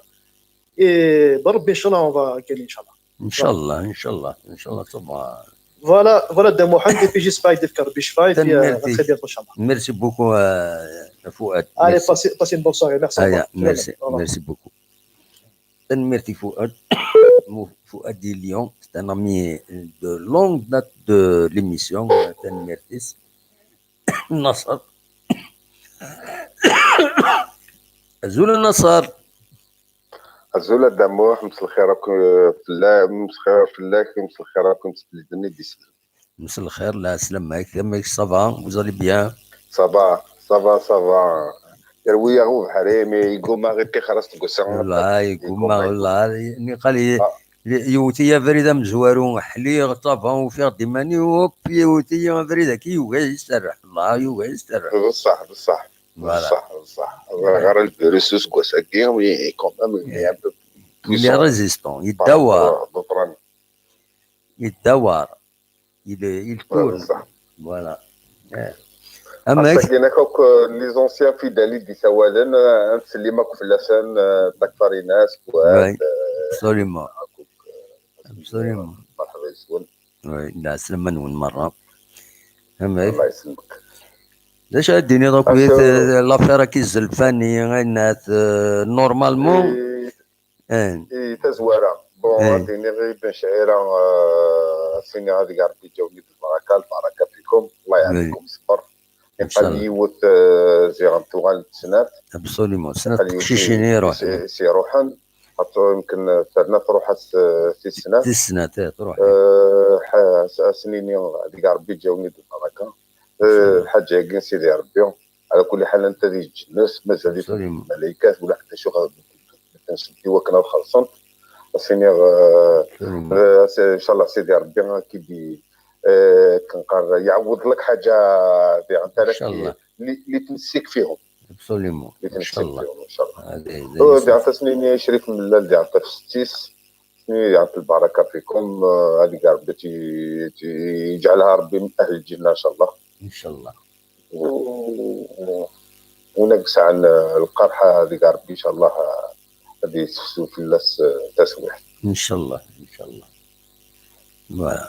Et بربي, إن شاء الله, on va gagner, إن شاء الله. إن شاء الله, إن شاء الله, إن شاء الله, ça va. Voilà, voilà, Da Mohamed, et puis j'espère que tu بشفا, et puis à très bientôt, إن شاء الله. Merci beaucoup, Fouad. Allez, passez une bonne soirée. Merci. Allez, merci, merci beaucoup. Merci Fouad. Fouad Lyon, c'est un ami de longue date de l'émission. Merci. Nasser. Azul Nasser. Azul الدموح مساء الخير في مساء الخير في الله مساء الخير راكم تسلمني دي. مساء الخير لا سلام معك ça va, vous allez bien? Ça va, ça va, ça va. يروي غو حريمي يقوم غير كيخرج تقص. والله يقوم والله قال لي يوتي فريده مزوارو حلي طافا وفي ديماني وب يوتي فريده كي يوغا يسترح الله يوغا يسترح. بصح بصح بصح بصح غير الفيروس كوساكي وي كوميم il est résistant, يدور يدور il tourne, voilà. اما كاين هكاك les anciens fidèles دي سوالن نسلمك في اللسان تاكفاريناس فؤاد. Absolument, absolument. مرحبا يسون. Oui, لا سلم من مره. الله يسلمك. لاش الدنيا دوك l'affaire كي الزلفاني غينات normalement اي تزواره bon غادي غير بن شعيره سيني غادي كاع ربي جاوني بالبركه البركه فيكم الله يعطيكم الصبر. قال يوت زيغ توغال السنات absolument سنات كشيشيني يروح سي روحا يمكن ثرنا تروح في السنات في السنات تروح سنيني غادي كاع ربي جاوني بالبركه الحاجه كاين سيدي ربي على كل حال انت دي الجنس مازال الملائكات ولا حتى شي تنسدي وكنا خلصنت سيني ان شاء الله سيدي ربي كي بي كنقر يعوض لك حاجه انت اللي تمسك فيهم absolument اللي تمسك فيهم ان شاء الله. دي عطا سنيني شريف من الله دي عطا في ستيس سنيني يعطي البركه فيكم هذه كاع ربي يجعلها ربي من اهل الجنه ان شاء الله ان شاء الله. ونقص عن القرحه هذه كاع ربي ان شاء الله غادي يسفسو في الناس تسويح ان شاء الله ان شاء الله. Voilà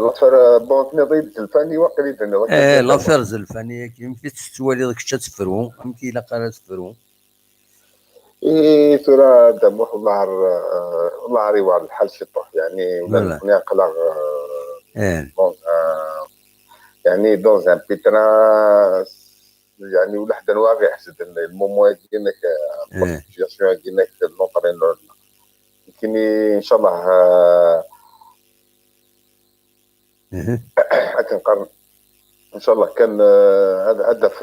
l'affaire bon نضيد الفاني وقريت انا ايه l'affaire الفاني كيف تتوالي داك الشتا تفرو كي الا قرا تفرو اي ترى دموح والله والله ريوار الحال شي طوح يعني ولا نكون قلق يعني dans un pétrin يعني ولا حدا واقع يحسد ال moment كينك situation كينك l'entraîneur يمكن ان شاء الله كنقرن ان شاء الله كان هذا هدف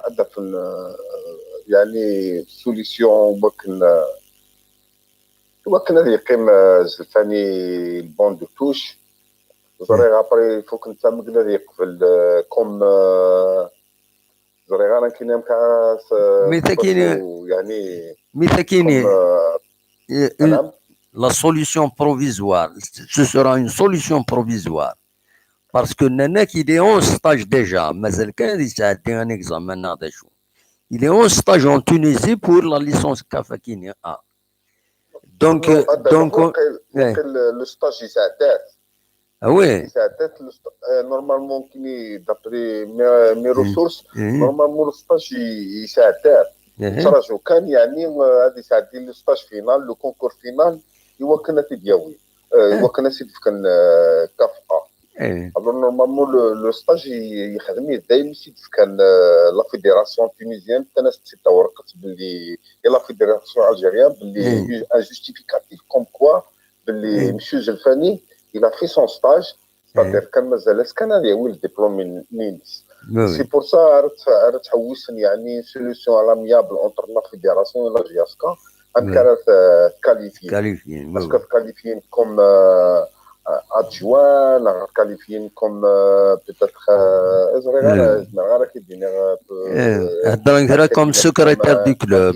هدف يعني solution وكن هذا يقيم الزلفاني ال banc de touche زريغ après faut que نتا مقدر يقبل comme زري غير كاين كاس يعني مي la solution provisoire, ce sera une solution provisoire parce que ناناك il est en stage déjà, مازال كان يساعد un examen, il est en stage en Tunisie pour la licence CAF A. Donc donc le stage يساعدات. Oui. يساعدات normalement كني d'après mes ressources, normalement le stage يساعدات تراجو كان يعني هذه ساعدين le stage final, le concours final ايوا كنا تدياوي ايوا كنا سيد كان CAF A. Alors normalement le stage يخدم دايما سيد كان la fédération tunisienne كان سيد ورقت باللي la fédération algérienne باللي un justificatif comme quoi باللي monsieur زلفاني il a fait son stage, c'est-à-dire كان مازال كان ياوي الدبلوم نينس. C'est pour ça عرفت حوسن يعني solution à l'amiable entre la fédération la JSK ام كانت qualifié parce que qualifié comme adjoint, qualifié comme peut-être غير كيديني هضر comme secrétaire du club.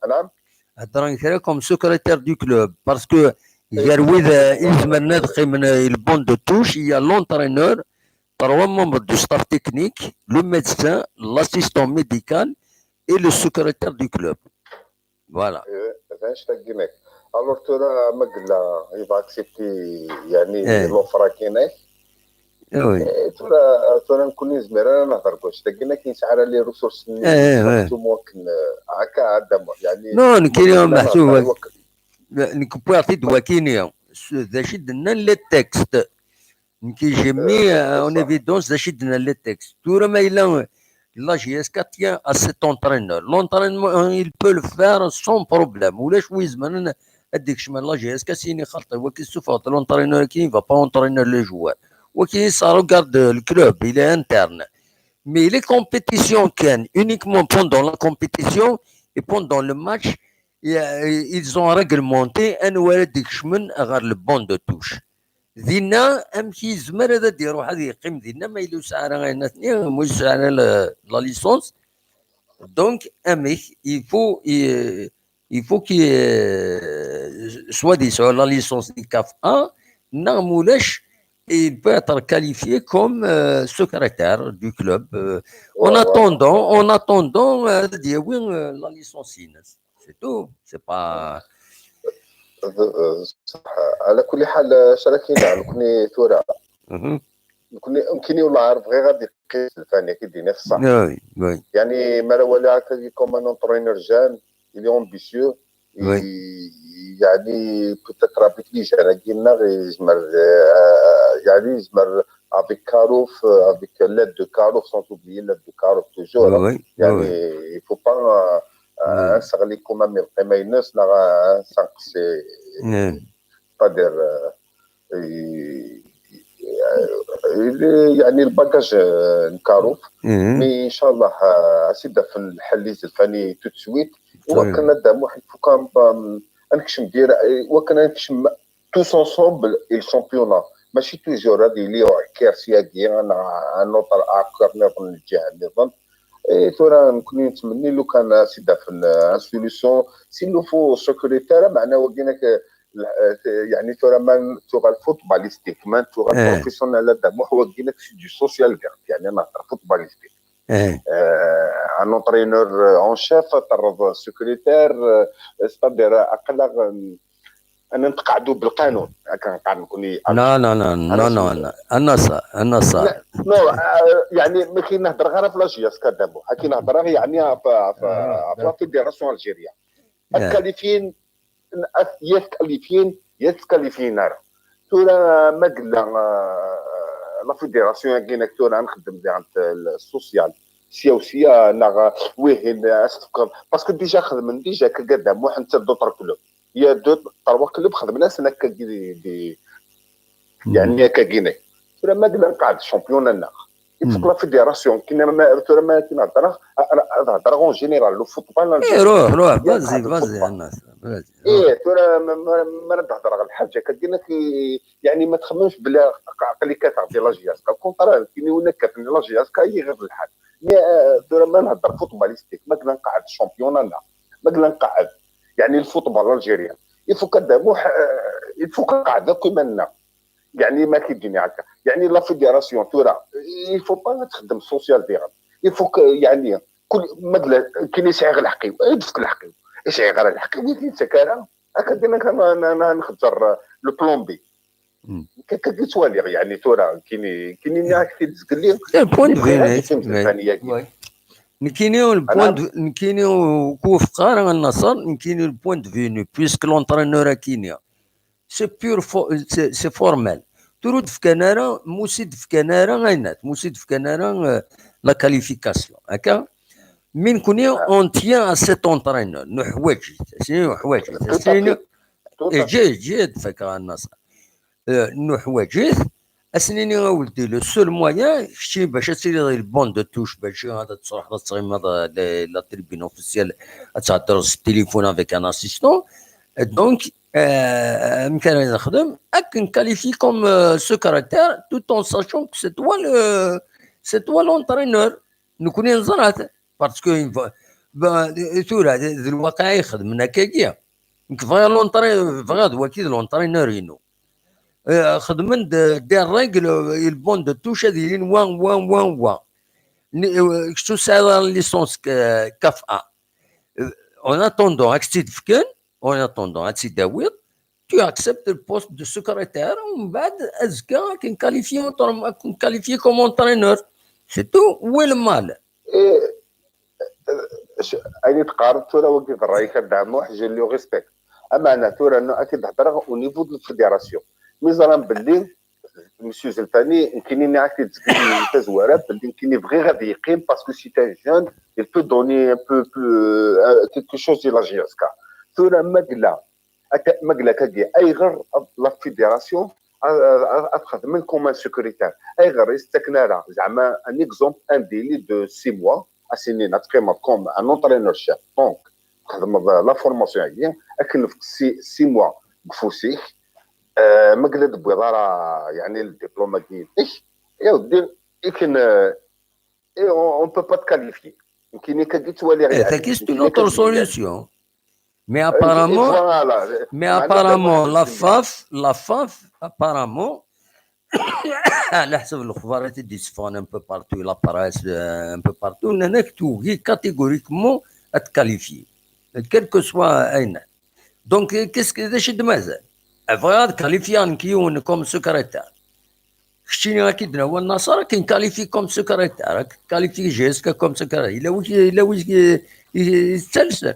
نعم هضر comme secrétaire du club parce que يروي يزمر ندخل من ال banc de touche, il y a l'entraîneur, trois membres du staff technique, le médecin, l'assistant médical et le secrétaire du club. Voilà. Alors ترى ما قلنا il va accepter يعني l'offre كاينه. ترى ترى نكون زمير انا نهضر كوش تلقينا كاين ساعه les ressources هكا عندنا يعني non كاين محسوب نكبو دوا كاين ذا شي درنا les textes كي j'ai mis en évidence ذا شي درنا les textes تورا ما الا la JSK tient à cet entraîneur. L'entraînement, il peut le faire sans problème. ولاش ويزمان هذيك شمال la JSK سيني خلطي وكي سوف l'entraîneur qui va pas entraîner les joueurs وكي ça regarde le club, il est interne. Mais les compétitions كان uniquement pendant la compétition et pendant le match, ils ont réglementé ان ولد شمن غير le banc de touche دينا امشي زمر هذا ديروح هذه يقيم دينا ما يلو ساعه غير مو ساعه la licence. Donc اميك il faut qu'il soit dit sur la licence du CAF A نعمولاش il peut être qualifié comme secrétaire du club en attendant la licence. C'est tout, c'est pas صح على كل حال شراكينا نكوني ثورة نكوني يمكن والله عارف غير غادي يقيس الفاني كيديني الصح يعني ما ولا comme un entraîneur jeune, il est ambitieux يعني peut-être avec les jeunes قلنا يزمر يعني يزمر avec Karouf, avec l'aide de Karouf, sans oublier l'aide de Karouf toujours. يعني il faut pas نسغلي quand même القيمه الناس لا سانقسي c'est-à-dire يعني ال bagage نكاروف mais ان شاء الله سيدا في الحل الفاني tout de suite وكان دام واحد فوكا نكشم دير وكان نكشم tous ensemble ال championnat ماشي toujours هذه اللي كيرسياكي انا un autre اكر نظن الجهه النظام ثورا نكون نتمني لو كان سيدا في solution s'il le faut secrétaire معناه وكينك يعني ثورا ما تغال footballistique ما تغال professionnel هذا هو كينك c'est du social يعني انا footballistique un entraîneur en chef ترض secrétaire, c'est-à-dire اقل انا نتقعدوا بالقانون كنقعد نكون لا لا لا لا لا انا صح انا صح non يعني ما كاين نهضر غير في la JSK دابا كاين نهضر يعني في la fédération algérienne qualifier يتكاليفين يتكاليفين راه تورا ما قلنا la fédération كاين تورا نخدم عند ال social سيا وسيا نا ويه parce que déjà خدم déjà كقدام واحد d'autres clubs, il y a deux trois clubs خدمنا سنه كي يعني كاكيني ولا ما قلنا نقعد championnat نا il faut la fédération كينا ما كينا نهضر en général le football. ايه روح روح vas-y vas-y الناس. ايه ترى ما نهضر على الحاجه كدير لك يعني ما تخممش بلي عقلي كتعطي la JSK contraire كاين ولا كتعطي la JSK هي غير الحال. mais ترى ما نهضر footballistique ما كنا نقعد ال championnat ما كنا نقعد يعني ال football algérien il faut كداموح il faut قاعده كيما لنا يعني ما كيديني هكا يعني la fédération ترى il faut pas تخدم social ديالها il faut يعني كل مثلا كاين يسعي غير الحقيو يدفك الحقيو يسعي غير الحقيو كاين سكاره هكا دينا نخزر le plan B كتوالي يعني ترى كاين كاين كيتزكل لي point de نكينيو ال point نكينيو كوفقار النصر نكينيو ال point de vue puisque l'entraîneur كينيا c'est pur c'est formel ترود في كنارا موسيد في كنارا غينات موسيد في كنارا la qualification هكا من كوني on tient à cet entraîneur نحواجي سينو حواجي سينو جي جي فكرة النصر نحواجي اسنيني ولدي le seul moyen شتي باش تسيري ال banc de touche باش هذا تروح تصغي هذا la tribune officielle تهضر التليفون avec un assistant donc يمكن نخدم اك qualifié comme secrétaire tout en sachant que c'est toi l'entraîneur نكون نزرات parce que ثورة الواقع يخدم هكاكيا فغا l'entraîneur فغا واكيد l'entraîneur ينو خدمن des règles ال banc de touche هذه وان وان وان وان كشتو ساعة licence CAF A en attendant راك تفكن en attendant هادشي داويط tu acceptes le poste de secrétaire ومن بعد ازكى كن qualifié كن qualifié comme entraîneur c'est tout. Où est le mal? اين تقارن تورا وكيف الراي كدعمو je le respecte اما انا تورا انه اكيد هضره au niveau de ال fédération mais زعما باللي مسيو زلفاني كاينين عاد تزوارات باللي كاين vrai غادي يقيم parce que c'est un jeune il peut donner un peu plus quelque chose de la JSK ثورا مقلا مقلا كاكي اي غير la fédération تخدم comme un secrétaire اي غير يستكنا زعما un exemple un délai de 6 mois اسيني تقيم comme un entraîneur-chef donc تخدم la formation هي اكن في 6 mois بفوسيك مقلا دبويضه راه يعني الدبلوم ديالك يا ودي يمكن on peut pas te qualifier يمكن كي تولي غير c'est une autre solution. Mais apparemment, la FAF, apparemment, على حسب الاخبار اللي تدي un peu partout, la presse un peu partout, هناك توغي catégoriquement ت qualifier quel que soit اين. Donc qu'est-ce que شد مازال فغاد qualifier كيون comme secrétaire شتيني راه كيدنا هو النصارى كاين qualifié comme secrétaire qualifié JSK comme secrétaire الا وي يتسلسل.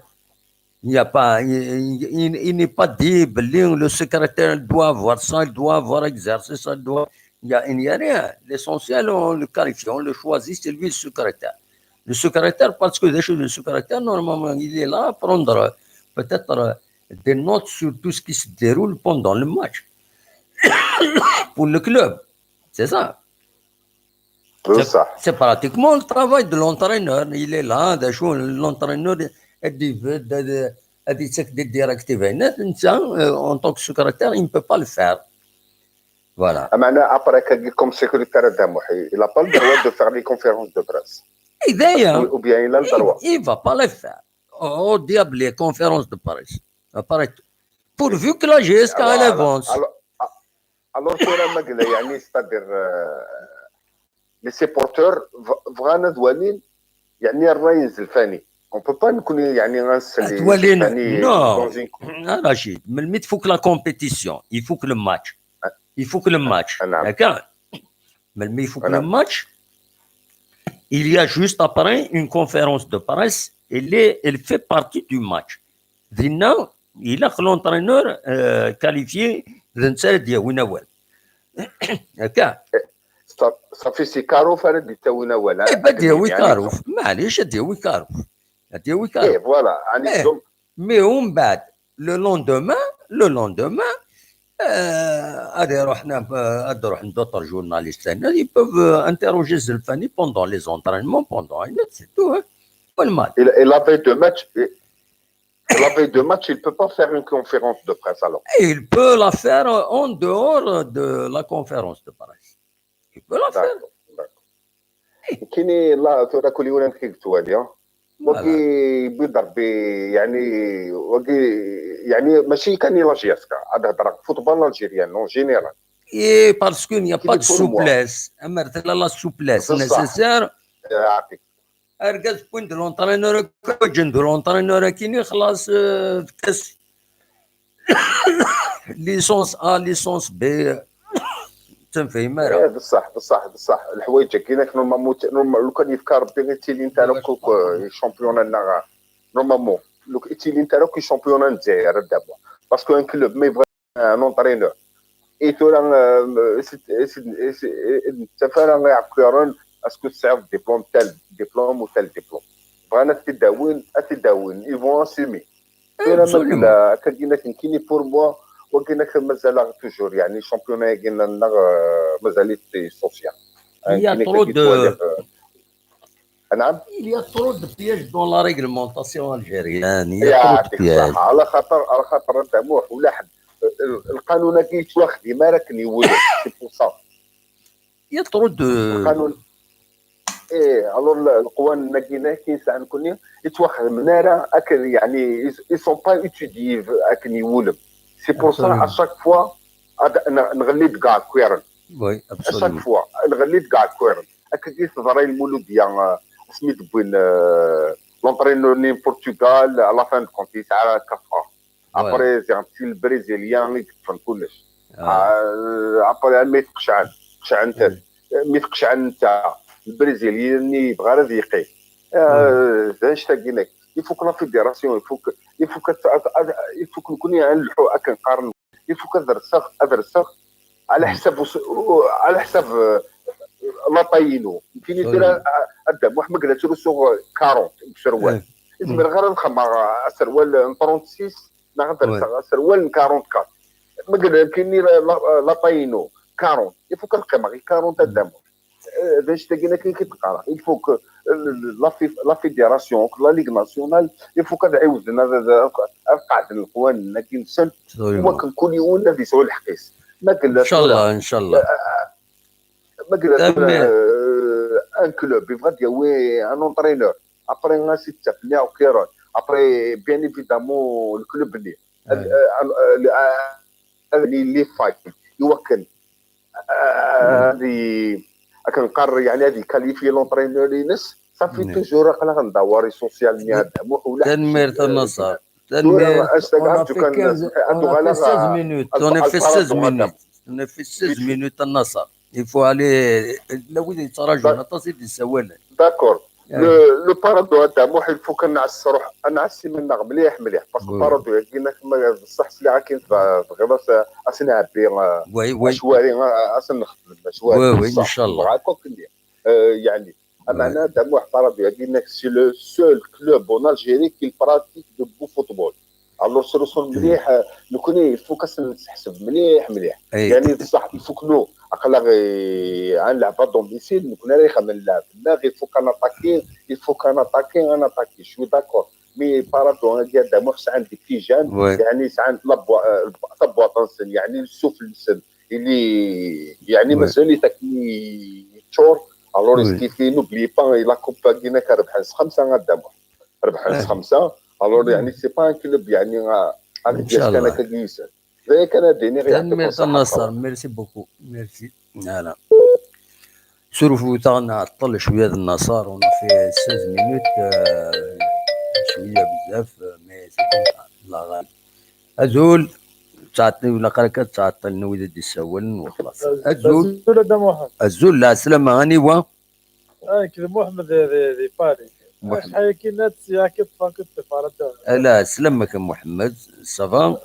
Il n'y a pas, il n'est pas dit que le secrétaire doit avoir ça, il doit avoir exercé ça, il doit. Il n'y a rien. L'essentiel, on le qualifie, on le choisit, c'est lui le secrétaire. Le secrétaire, parce que le secrétaire, normalement, il est là à prendre peut-être des notes sur tout ce qui se déroule pendant le match pour le club. C'est ça. C'est pratiquement le travail de l'entraîneur. Il est là, l'entraîneur des directives. En tant que secrétaire, il ne peut pas le faire. Voilà. Après, comme secrétaire, il n'a pas le droit de faire les conférences de presse. Et d'ailleurs, ou bien il a le droit. Il ne va pas les faire. Au diable, les conférences de presse. Pourvu que la JSK elle avance. Alors, c'est-à-dire, les supporters, vraiment, يعني الراي الفاني on peut pas نكون يعني غنسلي تولينا non رشيد من il faut que la compétition, il faut que le match, il faut que le match d'accord mais il faut que le match, il y a juste après une conférence de presse, elle fait partie du match. دينا الى l'entraîneur qualifié ذنسال ديال اول هكا صافي c'est كاروف انا ديت وين اول. اي ديوي كاروف معليش ديوي كاروف ديوي كاروف. ايه voilà يعني. Mais ومن بعد le lendemain هذه رحنا هذا روح d'autres journalistes ils peuvent interroger Zelfani pendant les entraînements, pendant une c'est tout, hein. Pas le mal. Et la veille de match, la veille de match, il ne peut pas faire une conférence de presse alors. Et il peut la faire en dehors de la conférence de presse. Il peut la faire. D'accord. كاين لا ترى كل يوم كيكتوالي وكي بيضرب يعني وكي يعني ماشي كان la JSK هذا هضره football algérien en général. Et parce qu'il n'y a pas de souplesse. أما la souplesse nécessaire. يعطيك اركز point de l'entraîneur de l'entraîneur كيني خلاص كاس licence A, licence B تنفهم راه. بصح بصح بصح الحوايج كاين normalement لو كان يفكر ربي غير تيلي نتا championnat نا normalement لو تيلي نتا championnat الجزائر دابا parce que un club ما يبغى un entraîneur اي تورا تفارا يعقرون est-ce que تسعف diplôme tel diplôme و tel diplôme بغانا تداوين تداوين ils vont assumer تورا كاين كاين pour moi وكاين مازال toujours يعني championnat كاين مازال social. Il y a trop de نعم Il y a trop de pièges dans la réglementation algérienne. Il y a trop de pièges. على خاطر انت موح ولا حد القانون كي يتواخد ما راك يولد c'est pour ça. Il y a trop de القانون ايه alors القوانين كاين كاين ساعه نكون يتواخذ من اكل يعني ils sont pas étudiés اكن يولم. C'est pour ça à chaque fois نغلي كاع كويرن. oui. À chaque fois نغلي كاع كويرن هكا كي تضري المولوديه سميت بوين l'entraîneur ني البرتغال à la fin de compte يسعى CAF après زعما ال brésilien يدفن كلش après ما يتقشعن قشعن انت ما يتقشعن انت البريزيليان يبغى راه يقي اش تاكينك il faut que la fédération il faut نكون نلحو كنقارن il faut ادرسغ ادرسغ على حساب la taille ينو يمكن يدير ادم محمد قالت له سوغ 40 سروال يزمر غير نخمر سروال 36 نقدر سروال 44 ما قال يمكن la taille ينو 40 il faut كنقيم غير 40 ادم باش تلقينا كي كتقرا il faut la fédération, la ligue nationale, il faut كتعاود لنا قاعد القوانين كاين سن هو كل يوم الذي يسوي الحقيس ما قال ان شاء الله ان شاء الله. ما قال un club يبغى ديوي un entraîneur après ناس يتفنيا وكيرون après bien évidemment ال club اللي les failles يوكل هذه كنقرر يعني هذه qualifier l'entraîneur ينس صافي toujours قلا غندور social media. تنمير النصر تنمير. On a fait 16 minutes, on a fait 16 minutes, on a fait 16 minutes. النصر il faut aller لو يتراجعوا تصيد السوال. D'accord, le Paradou هذا موح il faut كنعس روح نعسي من مليح مليح parce que Paradou كاين بصح سلعه كاين غير اسنعبي oui oui شواري اسن نخدم شواري. oui oui ان شاء الله. يعني معنا دام واحد Paradou قال لك c'est le seul club en Algérie qui pratique de beau football. Alors سيرسون مليح نكون il faut كاس نحسب مليح مليح يعني بصح il faut que nous اقل غنلعب domicile نكون راه خمن نلعب لا غير faut qu'on attaque, il faut qu'on attaque, on attaque, je suis d'accord, mais Paradou ديال داموح عندي des jeunes يعني ساعات la boîte يعني السفل السن اللي يعني مازال تاكي تشور. Alors ce qui fait, n'oublie pas la coupe كينا ربح خمسه غدا ربح خمسه. Alors يعني c'est pas un club يعني ان شاء الله كان ذلك انا ديني غير النصر. Merci beaucoup, merci. voilà سورفو تاعنا عطل شويه النصار on fait 16 minutes شويه بزاف mais c'est الله غالب. ازول تعطني ولا قالك تعطلني وإذا دي السوال وخلاص. ازول. ازول. ازول لا سلامة غني وا كذا محمد ذي باري شحال كي يا كيف كنت لا سلامك محمد ça va؟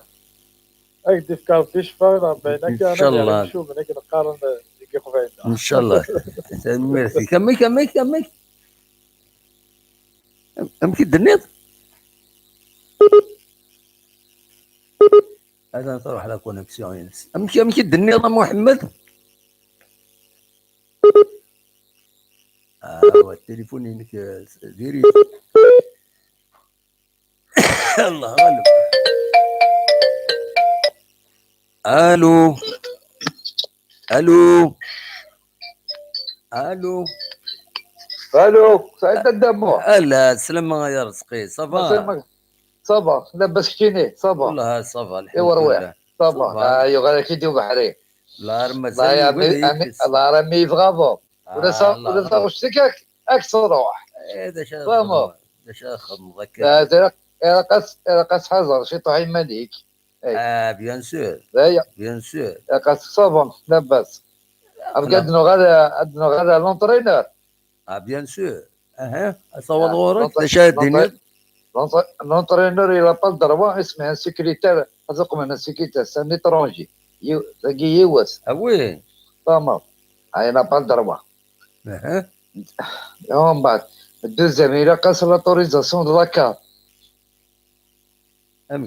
اك ديف فيش فا بينك. ان شاء الله. شو منك نقارن. ان شاء الله ميرسي. كمل كمل كمل ام كي درنيت. هذا تروح la connexion ينس. امشي امشي النظام محمد. هو التليفون انك ديري. الله غالب. الو الو الو الو سعيد الدمو. هلا سلامة يا رزقي، ça va؟ ça va لاباس كتيني ça va؟ والله ça va الحمد لله ça va. ايوا غير كيديو بحري. لا مازال الله راه mais bravo ولا ولا غشتك اك تروح. هذا شا شا خدم ذاك قاس حزر شي طعيم مالك. bien sûr bien sûr قاس ça va لاباس. ادنو غير ادنو غير l'entraîneur. Bien sûr. اها صوت غورك شاد. L'entraîneur, il n'a pas le droit, il se met un secrétaire, un secrétaire, c'est un étranger. Ah oui. Tamam. Il n'a pas le droit. En bas. Deuxième, il a cassé l'autorisation de la CAF.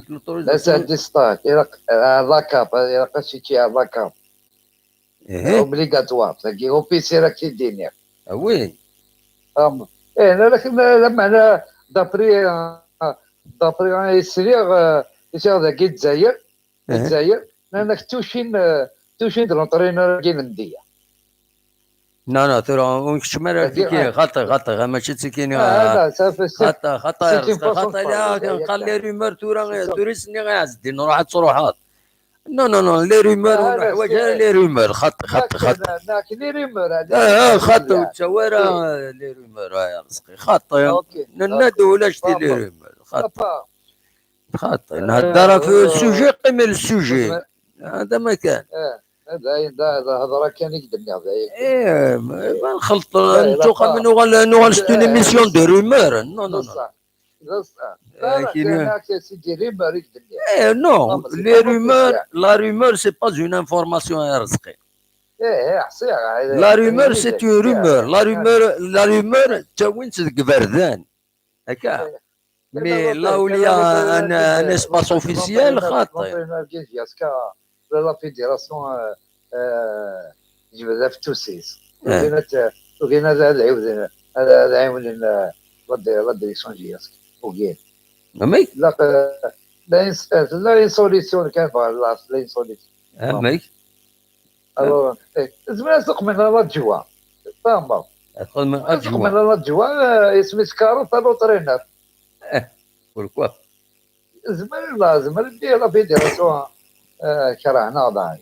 L'autorisation. Il a la CAF, il a cassé la CAF. Obligatoire. C'est officiel qui dit. Ah oui. Eh, là, d'après d'après يسريغ يسريغ ذاك الجزائر الجزائر لانك توشين توشين l'entraîneur كي نديا. لا لا ترى ونكشمر فيك خطا خطا ماشي تسكيني خطا خطا خطا. لا قال les rumeurs تورا توريسني غيعز نروح تروحات. non non non les rumeurs حوايج les rumeurs خط خط خط les rumeurs. خط وتشاورا les rumeurs يا رزقي خط ننادو ولا شتي les rumeurs خط خط نهضر في ال sujet قيمة ال sujet هذا ما كان. هذا هضره كان يقدم هذا. ايه ما نخلط نتوقع من نوغال c'est une émission de rumeurs. Non non non non, les rumeurs, la rumeur, c'est pas une information يا رزقي. La rumeur, c'est une rumeur. La rumeur, تاوين تكبردان. هكا. Mais là où il y a un espace officiel, خاطئ. La fédération جبدها في توسيس. وكاين هذا العاود هذا العاون la direction JSK. وكاين امي لا لا لا solution كان لا لا solution امي alors زعما سوق من l'adjoint فاهمه ادخل من l'adjoint من l'adjoint اسمي سكارو تاع l'entraîneur. Pourquoi زعما لا زعما ندير la fédération كرهنا ضاع.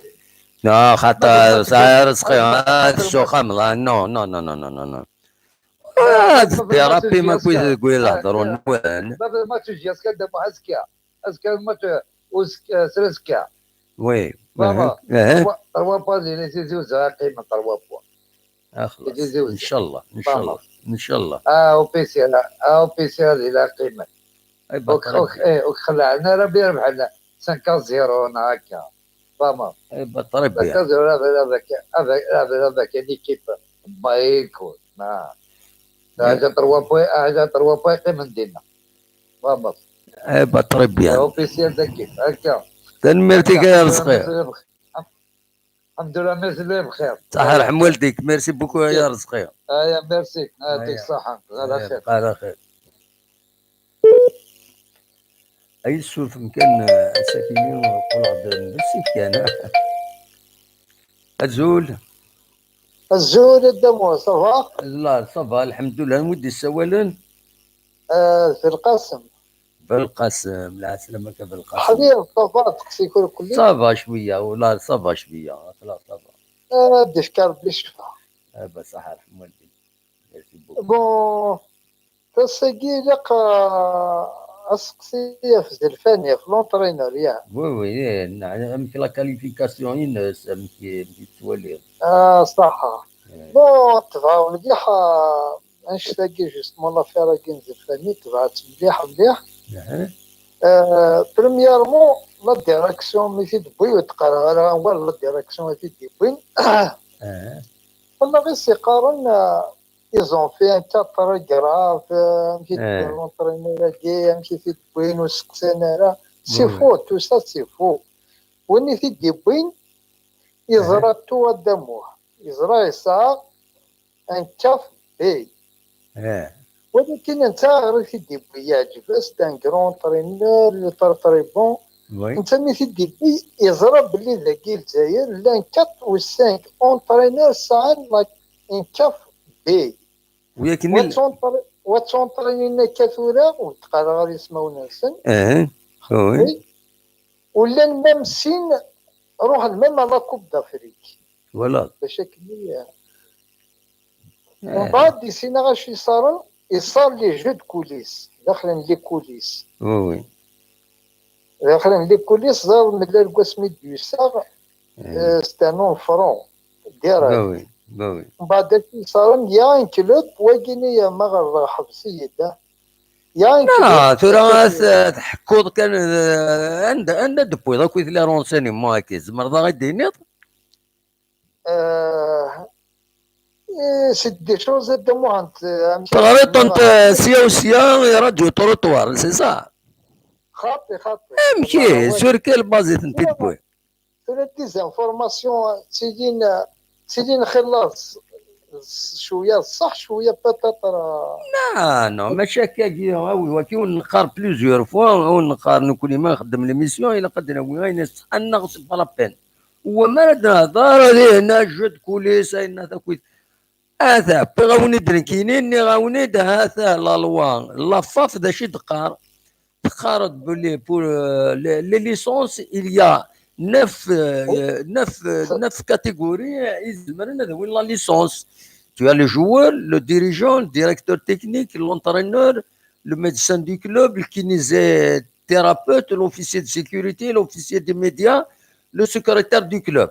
لا خاطر رزقي هذا السوق non non non non non non يا ربي ما كويس تقول الهضرون ماتش JSK دابا ازكى ازكى ماتش سرسكا oui 3 points لي زوز قيمه 3 points. خلاص ان شاء الله ان شاء الله ان شاء الله. او بي سي او بي سي هذه لا قيمه. اوك اوك اوك خلعنا راه بيربح لنا 5-0 هكا فاهمه. اي طريب 5-0 هذاك هذا هذاك l'équipe بايكو ما حاجه 3 points حاجه 3 points قيمه ديالنا فاهمه. اي très bien officiel ذاك هكا تنمرتك يا رزقي. الحمد لله ميرسي بخير. صح يرحم والديك merci beaucoup يا رزقي. ايا ميرسي يعطيك الصحة على خير. على خير. اي السلف مكان ساكنين وقول عبد بس كان الزول الزول الدمو ça va؟ لا ça va الحمد لله. نودي السوالن في القاسم. بالقاسم لا سلامك بالقاسم. حبيبي ça va تقسي كل كل ça va شويه ولا ça va شويه خلاص ça va. ديشكار بلي شفا. بصح يرحم والديك. merci beaucoup. Bon تسقي لك اسقسي في زلفانيا في l'entraîneur يا oui oui نعم في la qualification ينس كي تولي. صح. Bon تبعو مليح انشتاقي justement l'affaire كي زلفاني تبعت مليح مليح. Premièrement la direction مي تدبوي وتقرا la direction تدبوي قلنا غير سيقارن ils ont fait un cas très grave مشيت l'entraîneur كي مشيت تبوين وسقسينا. C'est faux, tout ça c'est faux. وين تيدي بوين يزرى تو دموه يزرى يسعى un CAF B. ولكن انت غير تيدي بوي يعجب c'est un grand entraîneur très très bon. انت ملي تيدي بوي يزرى باللي ذاكي الجزائر لان 4 و 5 entraîneurs ساعة un CAF B. وياك وتونطريني كثورة وتقرا غير يسمعون نسن. اه oui. ولا même سين روح même la Coupe d'Afrique. voilà. باش كمية. ومن بعد سينا غاش يصار يصار les jeux de coulisses داخلين les coulisses. oui. داخلين les coulisses زار من القسم ديوسار c'est un nom franc direct. oui oui. من بعد صار y a un club وكيني ما غير حبسية y a un club. لا ترى تحكوض كان عند دبوي ذاك les renseignements هكا زمر ذا غادي نيط. c'est des choses de moi. تغريط انت سيا وسيا radio trottoir c'est ça. خاطي خاطي. امشي sur quelle base انت تبوي. ترى des informations تسيدين تسيدين خلاص شويه صح شويه peut-être. لا non ماشي هكا وكي نقار plusieurs fois ونقار نكون ما نخدم l'émission الا قدنا وين نغ c'est pas la peine وما نهضر هنا jeu de coulisses هنا تاكويت هذا بغاوني دركيني ني غاوني هذا la loi la FAF دا شي دقار تقارد بلي pour les licences il y a neuf catégories يزمرن هذا وين la licence. Tu as le joueur, le dirigeant, le directeur technique, l'entraîneur, le médecin du club, le kinésithérapeute, l'officier de sécurité, l'officier des médias, le secrétaire du club.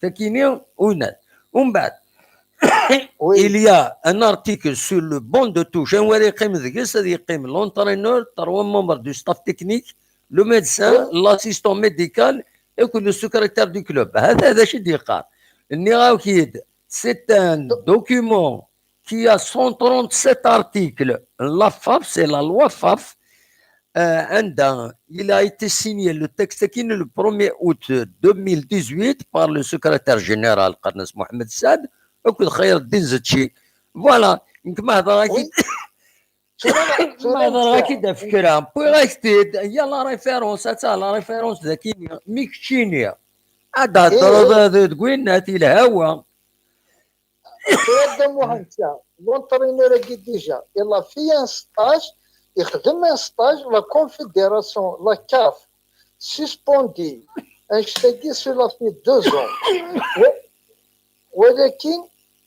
تاكيني وين ومن بعد il y a un article sur le banc de touche. L'entraîneur, trois membres du staff technique, le médecin, l'assistant médical et le secrétaire du club. هذا شيء ديقار. C'est un document qui a 137 articles. La FAF, c'est la loi FAF. Il a été signé, le texte qui est le 1er août 2018 par le secrétaire général Qarnas Mohamed Saad وكل خير الدين زتشي. voilà ما هضر اكيد ما هضر اكيد فكره بوي غاكتيد هي la référence تاع la référence ذاكي ميكتشينيا عاد هضر تقول ناتي الهوا. l'entraîneur qui déjà il a fait un stage يخدم un stage la confédération la CAF suspendu un stage cela fait 2 ans ولكن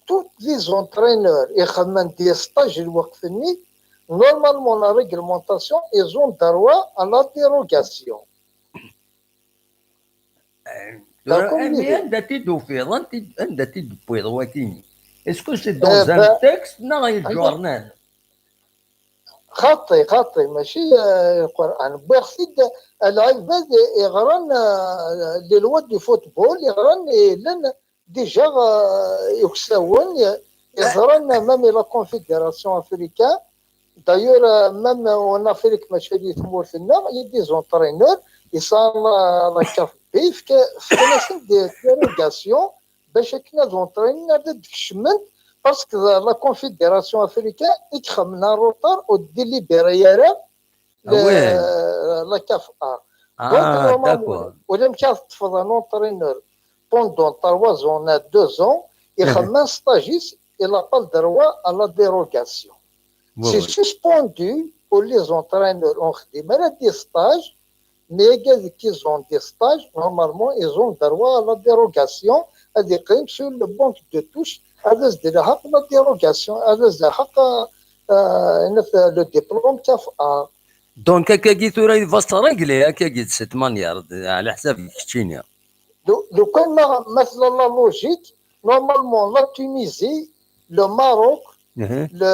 tous les entraîneurs يخدمن des stages الوقت فني normalement la réglementation ils ont droit à la dérogation. عندها تيدوفيض عندها تيدوفيض وكيني est-ce que c'est dans un texte نا ال journal. خاطي خاطي ماشي القران بوغسيد العباد يغران les lois du football يغران لان déjà يكساون يغران même la confédération africaine d'ailleurs même en Afrique ماشي ثمورتنا y a des entraîneurs يصار la CAF B فكنا des dérogations باش كنا d'entraîner تكشمنت parce que la confédération africaine يتخمنا retard و délibérer la CAF A. اه d'accord. ولا مشى تفضل un entraîneur pendant 3 ans, 2 ans يخمم stage il n'a pas le droit à la dérogation. C'est suspendu pour les entraîneurs en des stages, mais qui ont des stages, normalement, ils ont droit à la dérogation, à des crimes sur le banc de touche, à la dérogation, à le diplôme CAF A. donc هكا ثورا il va se régler هكا de cette manière على حساب كتشينيا. لو كان مثلا la logique normalement la Tunisie, le Maroc, le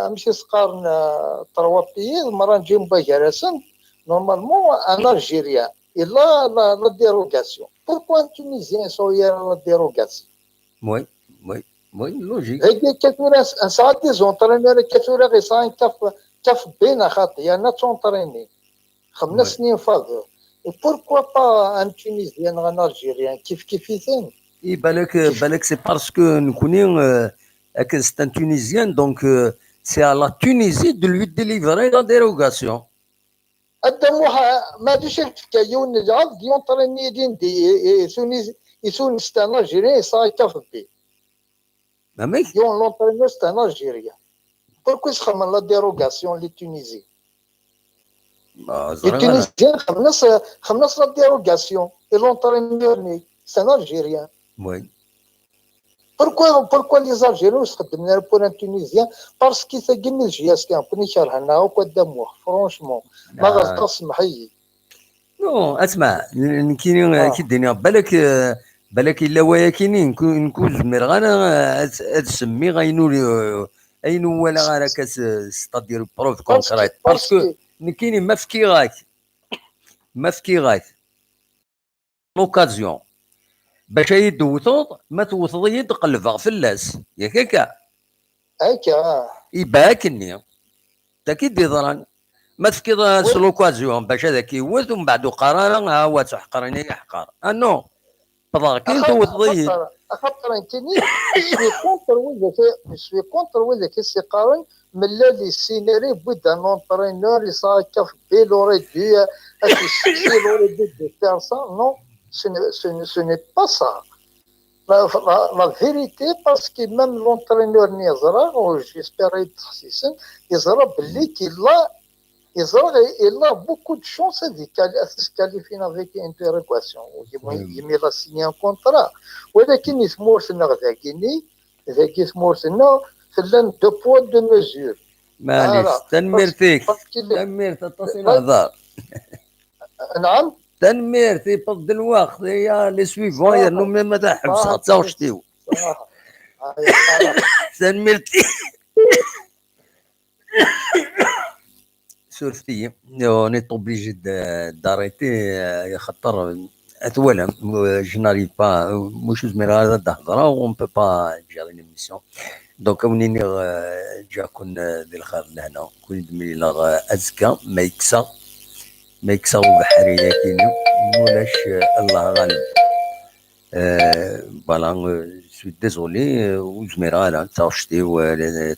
ماشي سقارن trois pays المره نجي مباشره normalement un Algérien il a la dérogation. Pourquoi un Tunisien soit la dérogation? Oui, logique. هي كثيرة ساعات des entraîneurs كثيرة غير CAF CAF B خاطي انا t'entraîner 5 سنين فاضل. Pourquoi pas un Tunisien, un Algérien كيف كيف يثن. إي بالك c'est parce que نكوني c'est un Tunisien, donc c'est à la Tunisie de lui délivrer la dérogation. ما دوش كيون العبد يونطريني دين دي يسون c'est un Algérien ça كاف بي. ماك يون l'entraîneur, c'est un Algérien. Pourquoi يخدم la dérogation les Tunisiens? Les Tunisiens خمس la dérogation et l'entraîneur, c'est un Algérien. Oui. Pourquoi les Algériens يخدمنا pour un Tunisien? Parce que ثاقي JSK كوني كرهنا وقدامو franchement ما غلطش سمحي. Non, اسمع كاين كي ديني بالك الا ويا كاينين نكون زمير غانا تسمي غاينو اينو ولا غير كاس, c'est-à-dire preuve concrète, parce que كاينين ما فكي غاك l'occasion باش يدوثوض ما توثض يد قلبها فلاس ياك هكا. هكا. يباكني تا دي ضران ما تفكي l'occasion باش هذاك يوث ومن بعد قرار ها هو تحقرني يحقر non بضا كي توث. خاطر كيني je suis contre وذاك السي قارن من les scénarios بودا un entraîneur يصا كاف بي l'aurait dû l'aurait dû de faire ça. Non, ce n'est pas ça. La vérité, parce que même l'entraîneur يزرا, j'espère يزرا باللي qu'il a beaucoup de chances de se qualifier avec une dérogation. Il a signé un contrat. ولكن يثمورتنا ذاكيني ذاكي ثمورتنا خلان deux poids, deux mesures. معليش تنميرتك تنميرت تصل هذا. نعم. تنميرتي بض الوقت يا les suivants يا نو ما تحبس تاوشتيو تنميرتي سورفتي on est obligé d'arrêter خاطر اتولم je n'arrive pas مش زمير هذا تهضر on peut pas gérer l'émission, donc ونيني جا كون ديال الخير لهنا كون دمي لا ازكى ما يكسى بحريه كينو مولاش الله غالب. Voilà, suis désolé وزمير هذا تاوشتي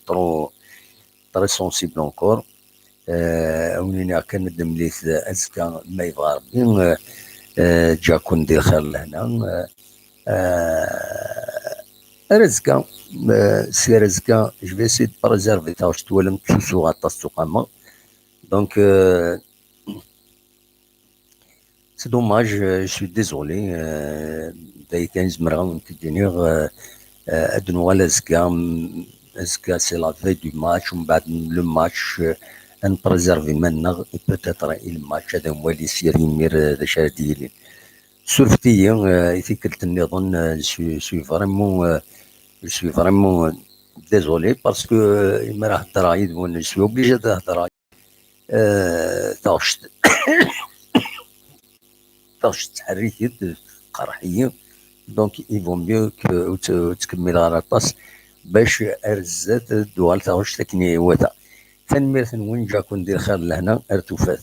trop très sensible encore. ونيني كندم ليت ازكى ما يبغى ربي جا كون دير خير لهنا رزقا سي رزقا je vais essayer de préserver تاوش تولم تسوسو غاطاس تقاما. Donc c'est dommage, je suis désolé. داي كان زمرا ونتدينيغ ادنوال ازكا c'est la veille du match ومن بعد le match ان préserver منا peut-être الماتش هذا هو اللي يسير يمير ذا شا ديالي سورفتي يثيكلت النظام. Je suis vraiment désolé parce que ما راه هضر وانا je suis obligé تهضر تاوشت تحريك قرحيه, donc il vaut mieux تكمل على طاس باش ارزات دوال تاوشت كني وتا تنميرت نون جاكون دير خير لهنا ارتوفات.